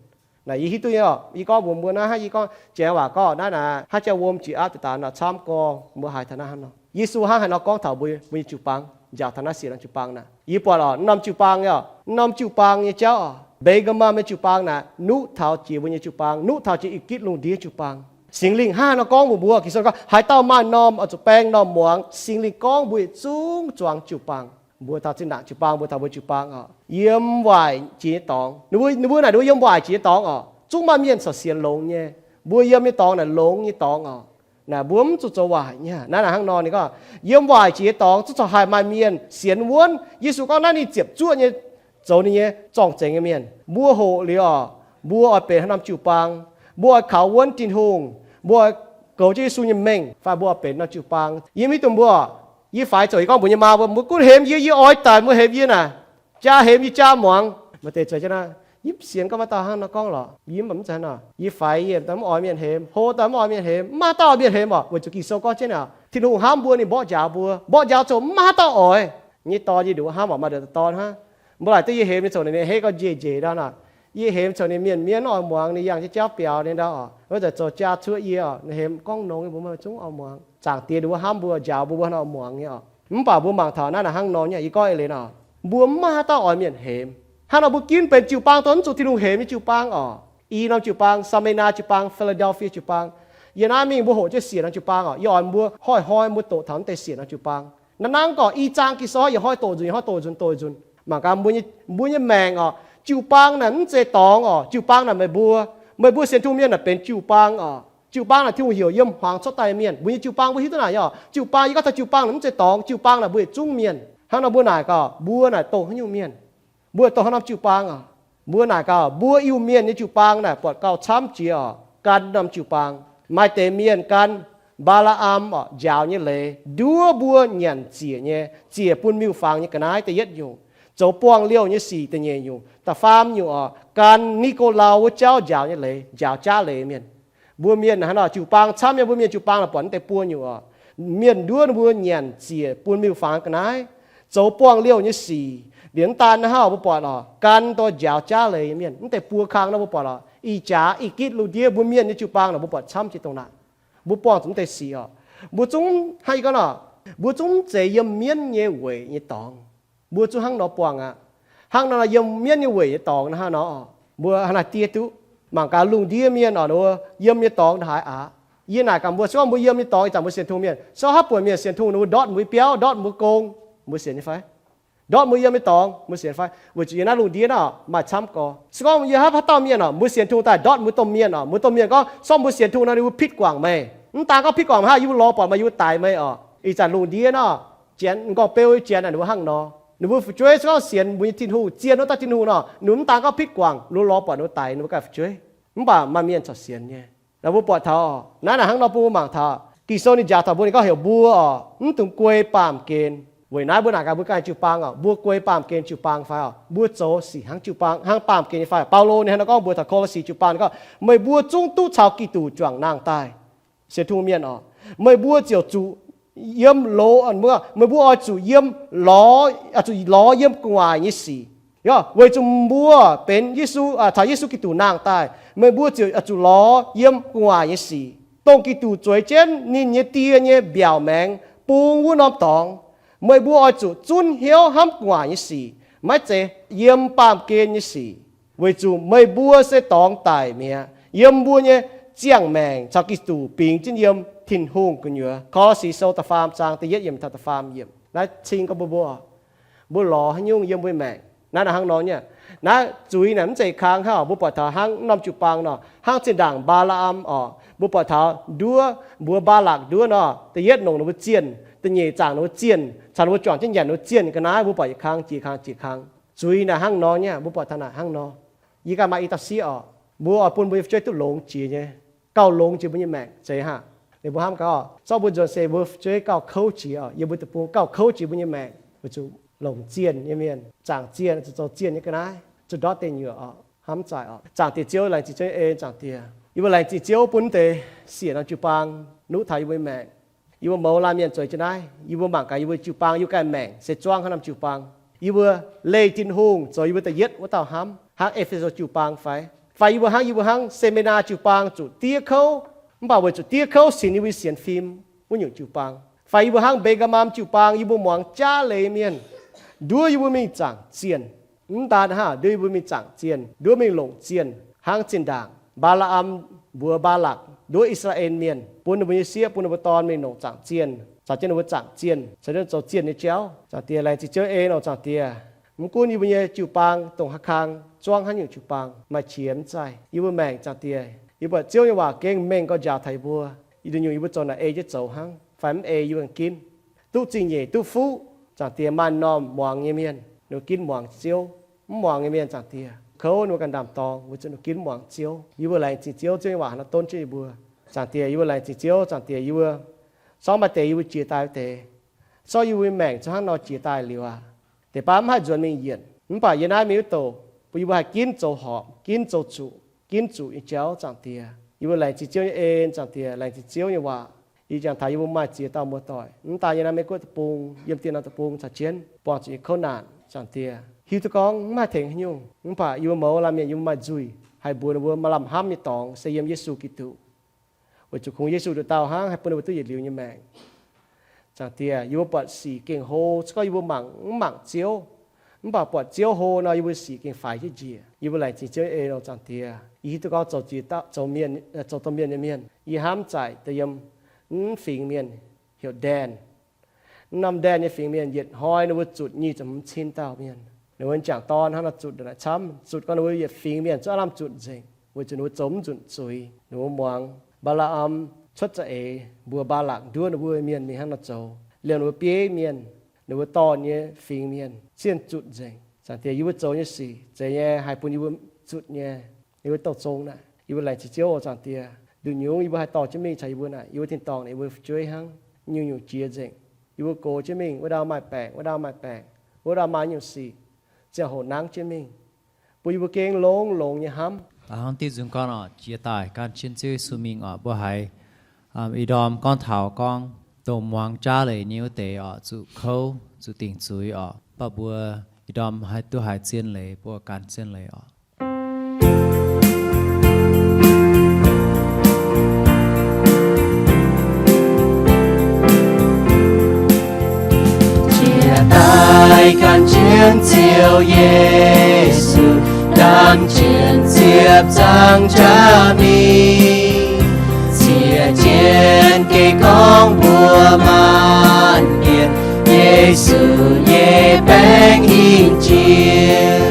Naaic yie hiuv duqv nyei oc. Yie gorngv mbuox mbuo naaiv hnangv, yie gorngv janx waac gorngv naaiv naaic, haaix jauv wuom jiex aapv deix daaih nor camv gorngv, mbuo haiz taux naaiv hnangv nor. Yesu hnangv haaix nor gorngv taux mbuo, mbuo nyei jiu-baang, njaaux taux naaiv sienx norm jiu-baang naaic. Yie buatc oc, norm jiu-baang nyei oc, norm jiu-baang nyei jauv oc, Mbe^gaa^mam nyei jiu-baang naaic, nuqv taux jiex mbuo nyei jiu-baang, nuqv taux jiex i gitv lungh ndiev jiu-baang. Singx Lingh hnangv haaix nor gorngv mbuox mbuo? Ging-Sou gorngv, haaix dauh maaih normh oix zuqc baeng normh muangx. Singx Lingh gorngv mbuo yietc zungv zuangx jiu-baang. Mbuo taux zinh ndaangc jiu-baang, mbuo taux mbuo jiu-baang oc. Yiem waaic jiex nyei dorngx. Ninh mbuo, ninh mbuo naaic, ninh mbuo yiem waaic jiex nyei dorngx oc. Zungv maaih mienh corc sienx longx nyei. Mbuo yiem nyei dorngx naaic longx nyei dorngx oc. Naaic mbuo mv zuqc zoux waaic nyei. Naaiv naaic hnangv nor ninh gorngv, yiem waaic jiex nyei dorngx zungv corc haih maaih mienh sienx wuonv. Yesu gorngv naaiv ninh ziepc zuoqv nyei, zoux ninh nyei zorng-zengx nyei mienh. Mbuo hoqc liuz oc, mbuo oix benx haaix norm jiu-baang? Mbuo oix kaux wuonv Tin-Hungh, mbuo oix goux jienv Yesu nyei mengh, fai mbuo oix benx norm jiu-baang? Yie mv hiuv duqv mbuo, yie faix zoux, yie gorngv mbuox yie maa mbuo, mbuo gunv hemx yie, yie oix daic mbuo hemx yie naaic. Jaa hemx yie jaa muangx. Maaih deix zueiz jienv naaiv, yie mv sienx gorngv maaih dauh hnangv nor gorngv lorqc. Yie mv baac mv zeiz hnangv nor. Yie faix yie daaih mv oix mienh hemx, hlo daaih mv oix mienh hemx, mv maaih dauh oix mienh hemx oc. Weic zuqc Ging-Sou gorngv jienv naaic, Tin-Hungh hnamv mbuo, ninh mborqv njaaux mbuo. Mborqv njaaux zoux mv maaih haaix dauh oix. Nyei dorn nyei nduqc hnamv oc, maaih nduqc dorn hnangv. Mbuo laaic duqv yie hemx nyei coc ninh, ninh hneiv gorngv njiec njiec ndau naaic. Yie hemx coc ninh mienh mienv oix muangx, ninh yangh jienv jauv biaux ninh ndau oc. Wuov zanc zoux jaa cuoqv yie oc, ninh hemx gorngv nongx nyei, mbuo maiv zungv oix muangx. Zaangc Diex nduqc hnamv mbuo, njaaux mbuo, mbuo hnangv oix muangx nyei oc. Mv baac mbuo mangc taux naaiv naaic hnangv nor nyei, yie gorngv eix leiz oc, mbuo mv maaih haaix dauh oix mienh hemx. Hnangv nor mbuo ginv benx jiu-baang dongh mv zuqc Tin-Hungh hemx nyei jiu-baang orqc. I norm jiu-baang, Smyrna jiu-baang, Philadelphia jiu-baang. Yie naaiv mingh mbuo hoqc jienv siec norm jiu-baang orqc. Yie oix mbuo hoiv-hoiv mbuo doqc taux naaiv deix siec norm jiu-baang. Naaiv nangv gorqv i zaang Ging-Sou yie hoiv doqc nzunc, yie hoiv doqc nzunc, doqc nzunc. Mangc gaax mbuo nyei, mbuo nyei maengc orqc, jiu-baang naaic mv zeiz dorngx orqc. Jiu-baang naaic meih mbuo, meih mbuo sienx Tin-Hungh mienh naaic benx jiu-baang orqc. Jiu-baang naaic Tin-Hungh heuc yiem hmuangx cuotv daaih mienh. Mbuo nyei jiu-baang mbuo hiuv duqv naaic orqc. Jiu-baang yie gorngv taux jiu-baang naaic mv zeiz dorngx. Jiu-baang naaic mbuo yietc zungv mienh. Hnangv nor mbuo naaic gorqv mbuo naaic dongh haaix nyungc mienh? Mbuo dongh haaix norm jiu-baang orqc? Mbuo naaic gaax, mbuo Iu-Mienh nyei jiu-baang naaic buatc gauh camv jiex orqc, gan norm jiu-baang. Maaih deix mienh gan Mbaa^laa^am orqc njaaux nyei leiz nduov mbuo nyanc ziec nyei, ziec bun miuc-fangx nyei ga'naaiv da'yietv nyungc, zoux buangh liouh nyei sic da'nyeic nyungc, da'faam nyungc orqc, gan Ni^go^lau wuov jauv njaaux nyei leiz, njaaux jaav leiz mienh. Mbuo mienh hnangv nor jiu-baang camv nyei, mbuo mienh jiu-baang naaic buatc naaiv deix buo nyungc orqc. Mienh nduov ninh mbuo nyanc ziec bun miuc-fangx ga'naaiv, zoux buangh liouh nyei sic. Liemh daan naaiv hnangv oc, mbuo buatc oc, gan dongh njaaux jaav leiz mienh. Naaiv deix buo kang nor mbuo buatc oc, ih jaax ih gitv lungh ndiev mbuo mienh nyei jiu-baang naaic mbuo buatc camv jiex dongh naaic. Mbuo buangh zuqc naaiv deix sic oc. Mbuo zungv hnangv yie gorngv oc, mbuo zungv mv zeiz yiem mienv nyei weic nyei dorngx. Mbuo zungv hnangv nor buangh aqv. Hnangv nor yiem mienv nyei weic nyei dorngx naaiv hnangv nor, mbuo hnangv naaiv diev duqv. Mangc gaax lungh ndiev mienh oc, ninh mbuo yiem nyei dorngx ndongc haaix aqv. Yie naaic gaax mbuo, se gorngv mbuo yiem nyei dorngx, ih zanc mbuo sienx Tin-Hungh mienh, se gorngv haaix buonc mienh sienx Tin-Hungh, ninh mbuo ndortv mbuo nyei biauv, ndortv mbuo gong, mbuo sienx nyei fai? Ndortv mbuo yiem nyei dorngx, mbuo sienx fai? Weic zuqc yiem naaiv lungh ndiev naaiv maaih camv gorx. Se gorngv yie haaix, haaix dauh mienh oc, mbuo sienx Tin-Hungh daaih ndortv mbuo domh mienh oc, mbuo domh mienh gorngv, se gorngv mbuo sienx Tin-Hungh nor, ninh mbuo pitv guangc meih. Mv daan gorngv pitv guangc meih hnangv, yie mbuo lorz buatc meih, yie mbuo daix meih oc. Ih zanc lungh ndiev naaiv, janx, m'nqorngv beu janx naaic ninh mbuo hnangv nor. Ninh mbuo fu'jueiv se gorngv sienx mbuo nyei Tin-Hungh, zien wuov dauh Tin-Hungh nor, ninh mbuo mv daan gorngv pitv guangc, ninh mbuo lorz buatc ninh mbuo daix, ninh mbuo ganh fu'jueiv. Mv baac maaih mienh corc sienx nyei. Naaiv mbuo buatc taux, naaiv naaic hnangv nor bun mbuo mangc taux, Ging-Sou ninh njaaux taux mbuo, ninh gorngv heuc mbuo oc, mv dungx guei baamh gen. Weic naaiv mbuo naaic gaax mbuo ganh jiu-baang oc, mbuo guei baamh gen jiu-baang fai oc? Mbuo zoux sic hnangv jiu-baang, hnangv baamh gen nyei fai? Baulo ninh hnangv nor gorngv mbuox taux Ko^lo^si jiu-baang, ninh gorngv, meih mbuo zungv duqv caux Giduc juangc nangh daaih. Sienx Tin-Hungh mienh oc, meih mbuo ziouc zuqc yiem lorz, meih mbuo oix zuqc yiem lorz, zuqc lorz yiem gu'nguaaic nyei sic. Weic zuqc mbuo benx Yesu, caux Yesu Giduc nangh daaih, meih mbuo ziouc zuqc lorz yiem gu'nguaaic nyei sic, dongh Giduc zueiz jienv ninh nyei Die nyei mbiaauc maengx bung wuov norm dorngx. Meih mbuo oix zuqc zunv hnyouv hnamv gu'nguaaic nyei sic, maiv zeiz yiem baamh gen nyei sic. Weic zuqc meih mbuo se dorngx daic mi'aqv, yiem mbuo nyei ziangh maengc caux Giduc bingx jienv yiem Tin-Hungh gu'nyuoz. Ko^lo^si Sou da'faam zaang da'yietv yiemc taux da'faam yiemc. Naaiv cing gorngv mbuo, mbuo, mbuo lorz haaix nyungc yiem mbuo maengc. Naaiv naaic hnangv nor nyei. Naaiv zuiz naaic mv zeiz kang hnangv oc, mbuo buatc taux hnangv norm jiu-baang nor, hnangv zinh ndaangc Mbaa^laa^am oc, mbuo buatc taux nduov, mbuox Mbaa^lakc nduov nor, da'yietv longc ninh mbuo zienh, da'nyeic zaangc ninh mbuo zienh, caux ninh mbuo juangc jienv nyanc ninh mbuo zienh ga'naaiv, mbuo buatc yietc kang jiex kang jiex kang. Zuiz naaic hnangv nor nyei, mbuo buatc taux naaic hnangv nor. Yie ganh maaih i dauh sieqv oc, mbuo oix bun mbuo nyei fu'jueiv duqv longx jiex nyei, gauh longx jiex mbuo nyei maengc zeiz hnangv. Ninh mbuo hnamv gaax oc, zorqv mbuo nzuonx se mbuo fu'jueiv gauh kouv jiex oc, yiem mbuo deic-bung gauh kouv jiex mbuo nyei maengc, weic zuqc longc zienh nyei mienh, zaangc zienh, zuqc zoux zienh nyei ga'naaiv, zuqc ndortv deic nyuoqc oc, hnamv zaaic oc. Zaangc Diex Ziouv, laengz zingh Ziouv nyei en, Zaangc Diex. Yie mbuo laengz zingh Ziouv bun deix siec norm jiu-baang nuqv taux yie mbuo nyei maengc. Yie mbuo mouz laanh mienh zueiz jienv naaiv, yie mbuo mangc gaax yie mbuo jiu-baang, yie mbuo ganh maengc se zuangv hnangv norm jiu-baang. Yie mbuo leih Tin-Hungh zoux yie mbuo da'yietv wuov dauh hnamv, hnangv E^fe^so jiu-baang fai? Fai yie mbuo hnangv, yie mbuo hnangv Seminar jiu-baang zuqc diev kouv, mv baac weic zuqc diev kouv sienx yie mbuo nyei sienx fim wuov nyungc jiu-baang? Fai yie mbuo hnangv Mbengaa^mam jiu-baang, yie mbuo muangx jaav leiz mienh, nduov yie mbuo mingh zaangc zienh. Mv daan hnangv, nduov yie mbuo mingh zaangc zienh, nduov mingh longc zienh, hnangv zinh ndaangc Mbaa^laa^am mbuox Mbaalakc nduov I^saa^laa^en Mienh, bun ninh mbuo nyei sieqv, bun ninh mbuo dorn mingh longc zaangc zienh, caux jienv ninh mbuo zaangc zienh, caux jienv zoux zienh nyei jauv. Zaangc Diex, laengz zingh Ziouv en oc, Zaangc Diex. Mv gunv yie mbuo nyei jiu-baang dongh haaix kang, zuangv haaix nyungc jiu-baang, maaih qiex mv zaih, yie mbuo maengc, Zaangc Diex, yie mbuo buatc Ziouv nyei waac gengh mengh gauh njaaux taux yie mbuo. Yie duqv nyungc yie mbuo zoux naaic ei jienv zoux hnangv, fai mv ei yie mbuo ginv. Duqv zingh nyeic duqv fuqv, Zaangc Diex, maaih norm muangx nyei mienh, ninh mbuo ginv muangx Ziouv. Mv muangx nyei mienh, Zaangc Diex, kouv ninh mbuo ganh ndaamv-dorng, weic zuqc ninh mbuo ginv mv muangx Ziouv. Yie mbuo laengz zingh Ziouv, Ziouv nyei waac hnangv nor donv jienv yie mbuo. Zaangc Diex, yie mbuo laengz zingh Ziouv, Zaangc Diex, yie mbuo, se gorngv maaih deix yie mbuo jiex daaih wuov deix, se gorngv yie mbuo nyei maengc zungv hnangv nor jiex daaih liuz aqv, deix baav mv haih nzuonx mingh yienc. Mv baac yie naaiv mingh wuov douc, bun yie mbuo haih ginv zoux horpc, ginv zoux zuqc, ginv zuqc nyei jauv, Zaangc Diex. Yie mbuo laengz zingh Ziouv nyei en, Zaangc Diex, laengz zingh Ziouv nyei waac. Yie jangx taux yie mbuo maaih ziex dauh muoz-doic, mv daan yiem naaiv Meiv Guoqv deic-bung, yiem dieh norm deic-bung caux jienv buangh zuqc nyei kouv naanc, Zaangc Diex, hiuv duqv gorngv mv haih tengx haaix nyungc. Mv baac yie mbuo mouz laanh mienh, yie mbuo maaih nzuih haih mbuox ninh mbuo maaih lamh hnamv nyei dorngx se yiem Yesu Giduc. Weic zuqc kungx Yesu nduqc dauh hnangv haih bun ninh mbuo duqv yietc liuz nyei maengc. Zaangc Diex, yie mbuo buatc sic gengh hlo, se gorngv yie mbuo mangc, mv mangc Ziouv, Mv baac buatc Ziouv hlo nor, yie mbuo sic gengh faix jienv njiec. Yie mbuo laengz zingh Ziouv ei longx, Zaangc Diex. Yie hiuv duqv gorngv zoux ziex dauh, zoux mienh, zoux domh mienh nyei mienh, yie hnamv zaaic da'yiem mv fingx mienh, heuc Ndaanh. Mv norm Ndaanh nyei fingx mienh yietc hnoi ninh mbuo zutc nyic ziepc hmz cin dauh mienh. Ninh mbuo m'jangc dorn hnangv nor zutc naaic camv, zutc gorngv ninh mbuo yietc fingx mienh zungv aav lamh zutc nzengc, weic zuqc ninh mbuo zoux mv nzunc zuiz. Ninh mbuo muangx Mbaa^laa^am cuotv za'eix mbuox Mbaalakc nduov ninh mbuo mienh mingh hnangv nor zoux, liemh ninh mbuo bieiv mienh, ninh mbuo dorn nyei fingx mienh zienh zutc nzengc. Zaangc Diex, yie mbuo zoux nyei sic zeiz nyei haih bun yie mbuo zutc nyei, yie mbuo douh zong naaic. Yie mbuo laengz zingh Ziouv oc, Zaangc Diex. Nduqc nyungc yie mbuo haih dorh jienv mingh caux yie mbuo naaic, yie mbuo tin-dorngh naaic, yie mbuo fu'jueiv hnangv, nyungc-nyungc jiex nzengc. Yie mbuo gox jienv mingh, wuov ndau maaih baengc, wuov ndau maaih baengc, wuov ndau maaih nyungc sic, ziangh hoc nangv jienv mingh, bun yie mbuo gengh longx-longx nyei hnamv. Hnangv diuh nzunc gorngv oc, jiex daaih gan jienv Ziouv Yesu mingh oc. Mbuo haiz ih ndorm gorngv taux gorngv dongh muangx jaav leiz nyei wuov deix oc, zuqc kouv, zuqc dingc zuiz oc. Mv baac mbuo ih ndorm haih duqv haiz zien leiz, mbuo gan zien leiz oc. Jiex daaih gan jienv Ziouv Yesu, ndaamv jienv ziepc zangh jaav mingh, ziec jienv geh gorngv mbuox maanc mienh, Yesu nyei baengc hingh jiex.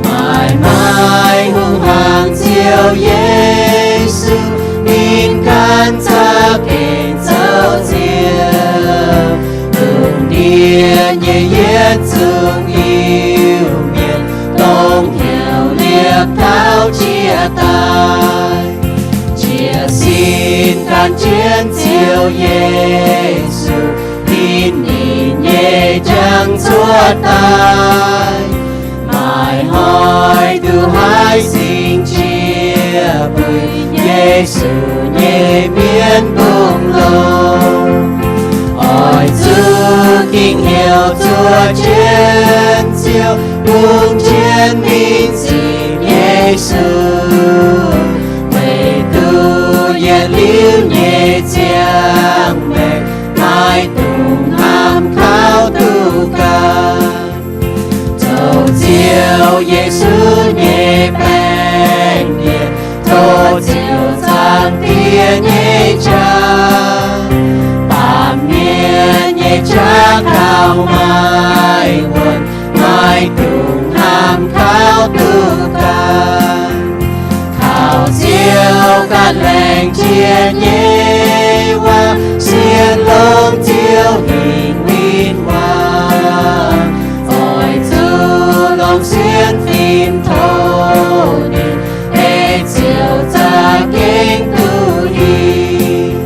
Maaih, maaih hungh hnaangx Ziouv Yesu, ninh ganh za'gengh zoux Ziouv. Lungh ndiev nyei yietc zungv Iu-Mienh dongh hnyouv liepc taux jiex daaih, jiez sin gan jienv Ziouv Yesu, tin ninh nyei jangx cuotv daaih. Maaih hnoi duqv haih singx jiex mbuo Yesu nyei mienv mbong longx. Oix zuqc ging heuc zuov jienv Ziouv, bungx jienv ninh sic Yesu, weic duqv yietc liuz nyei ziangh maengc maiv dungx hnamv kaux duqv ganh. Zoux Ziouv Yesu nyei baeng mienh, tov Ziouv Zaangc Diex nyei qaqv, baamh mienh nyei qaqv kaux maaih wuonh, maiv dungx hnamv kaux duqv ganh. Kaux Ziouv ganh laengz jiex nyei waac, sienx longx Ziouv hingh win-wangv. Oix zuqc longc sienx fim tov ninh, ei Ziouv za'gengh duqv hingh.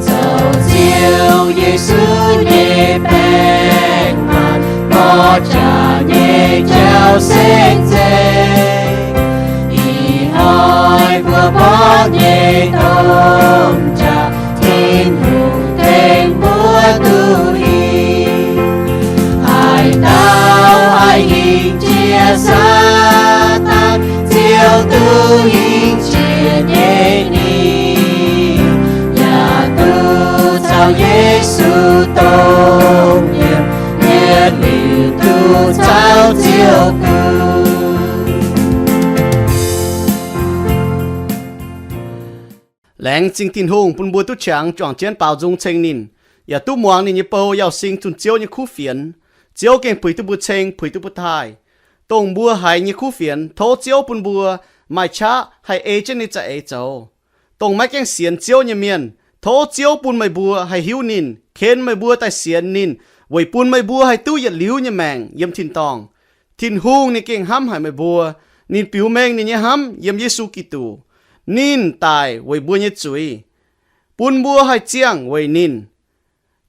Zoux Ziouv Yesu nyei baeng maanc, mborqv jaax nyei jauv se zeiz. Ih hnoi mbuo mborqv nyei domh jaax, Tin-Hungh tengx mbuo duqv hingh. Haaix dauh haih hingh jiex Saadaan, Ziouv duqv hingh jiex nyei ninh, yaac duqv caux Yesu dongh nyiemc, yietc liuz duqv caux Ziouv gunv. Laengz zingh Tin-Hungh bun mbuo duqv qangx juangc jienv baaux nzung ceng ninh, yaac duqv muangx ninh nyei bou, yauh sing zunh Ziouv nyei kuv fienx. Ziouv gengh puix duqv mbuo ceng, puix duqv mbuo taaih. Dongh mbuo haiz nyei kuv fienx, tov Ziouv bun mbuo maaih qaqv haih ei jienv ninh za'eix zoux. Dongh maiv gaengh sienx Ziouv nyei mienh, tov Ziouv bun meih mbuo haih hiuv ninh, ken meih mbuo daaih sienx ninh, weic bun meih mbuo haih duqv yietc liuz nyei maengc yiem tin-dorngh. Tin-Hungh ninh gengh hnamv haic meih mbuo. Ninh biux mengh ninh nyei hnamv yiem Yesu Giduc. Ninh daic weic mbuo nyei zuiz, bun mbuo haih ziangh weic ninh.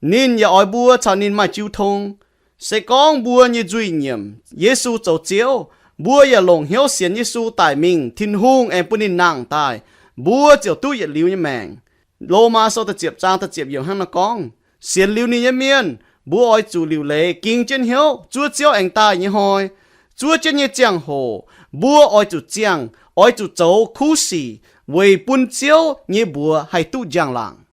Ninh yaac oix mbuo caux ninh maaih jiu tong. Se gorngv mbuo nyei nzuih nyiemc Yesu zoux Ziouv, mbuo yaac longc hnyouv sienx Yesu daic mingh, Tin-Hungh aengx bun ninh nangh daaih, mbuo ziouc duqv yietc liuz nyei maengc. Lomaa sou da'ziepc zaang da'ziepc yiemc hnangv nor gorngv, sienx liuz ninh nyei mienh, mbuo oix zuqc liuc leiz ging jienv hnyouv zuov Ziouv aengx daaih nyei hnoi. Zuov jienv nyei ziangh hoc, mbuo oix zuqc ziangh, oix zuqc zoux kuv sic weic bun Ziouv nyei mbuox haih duqv njang-laangc.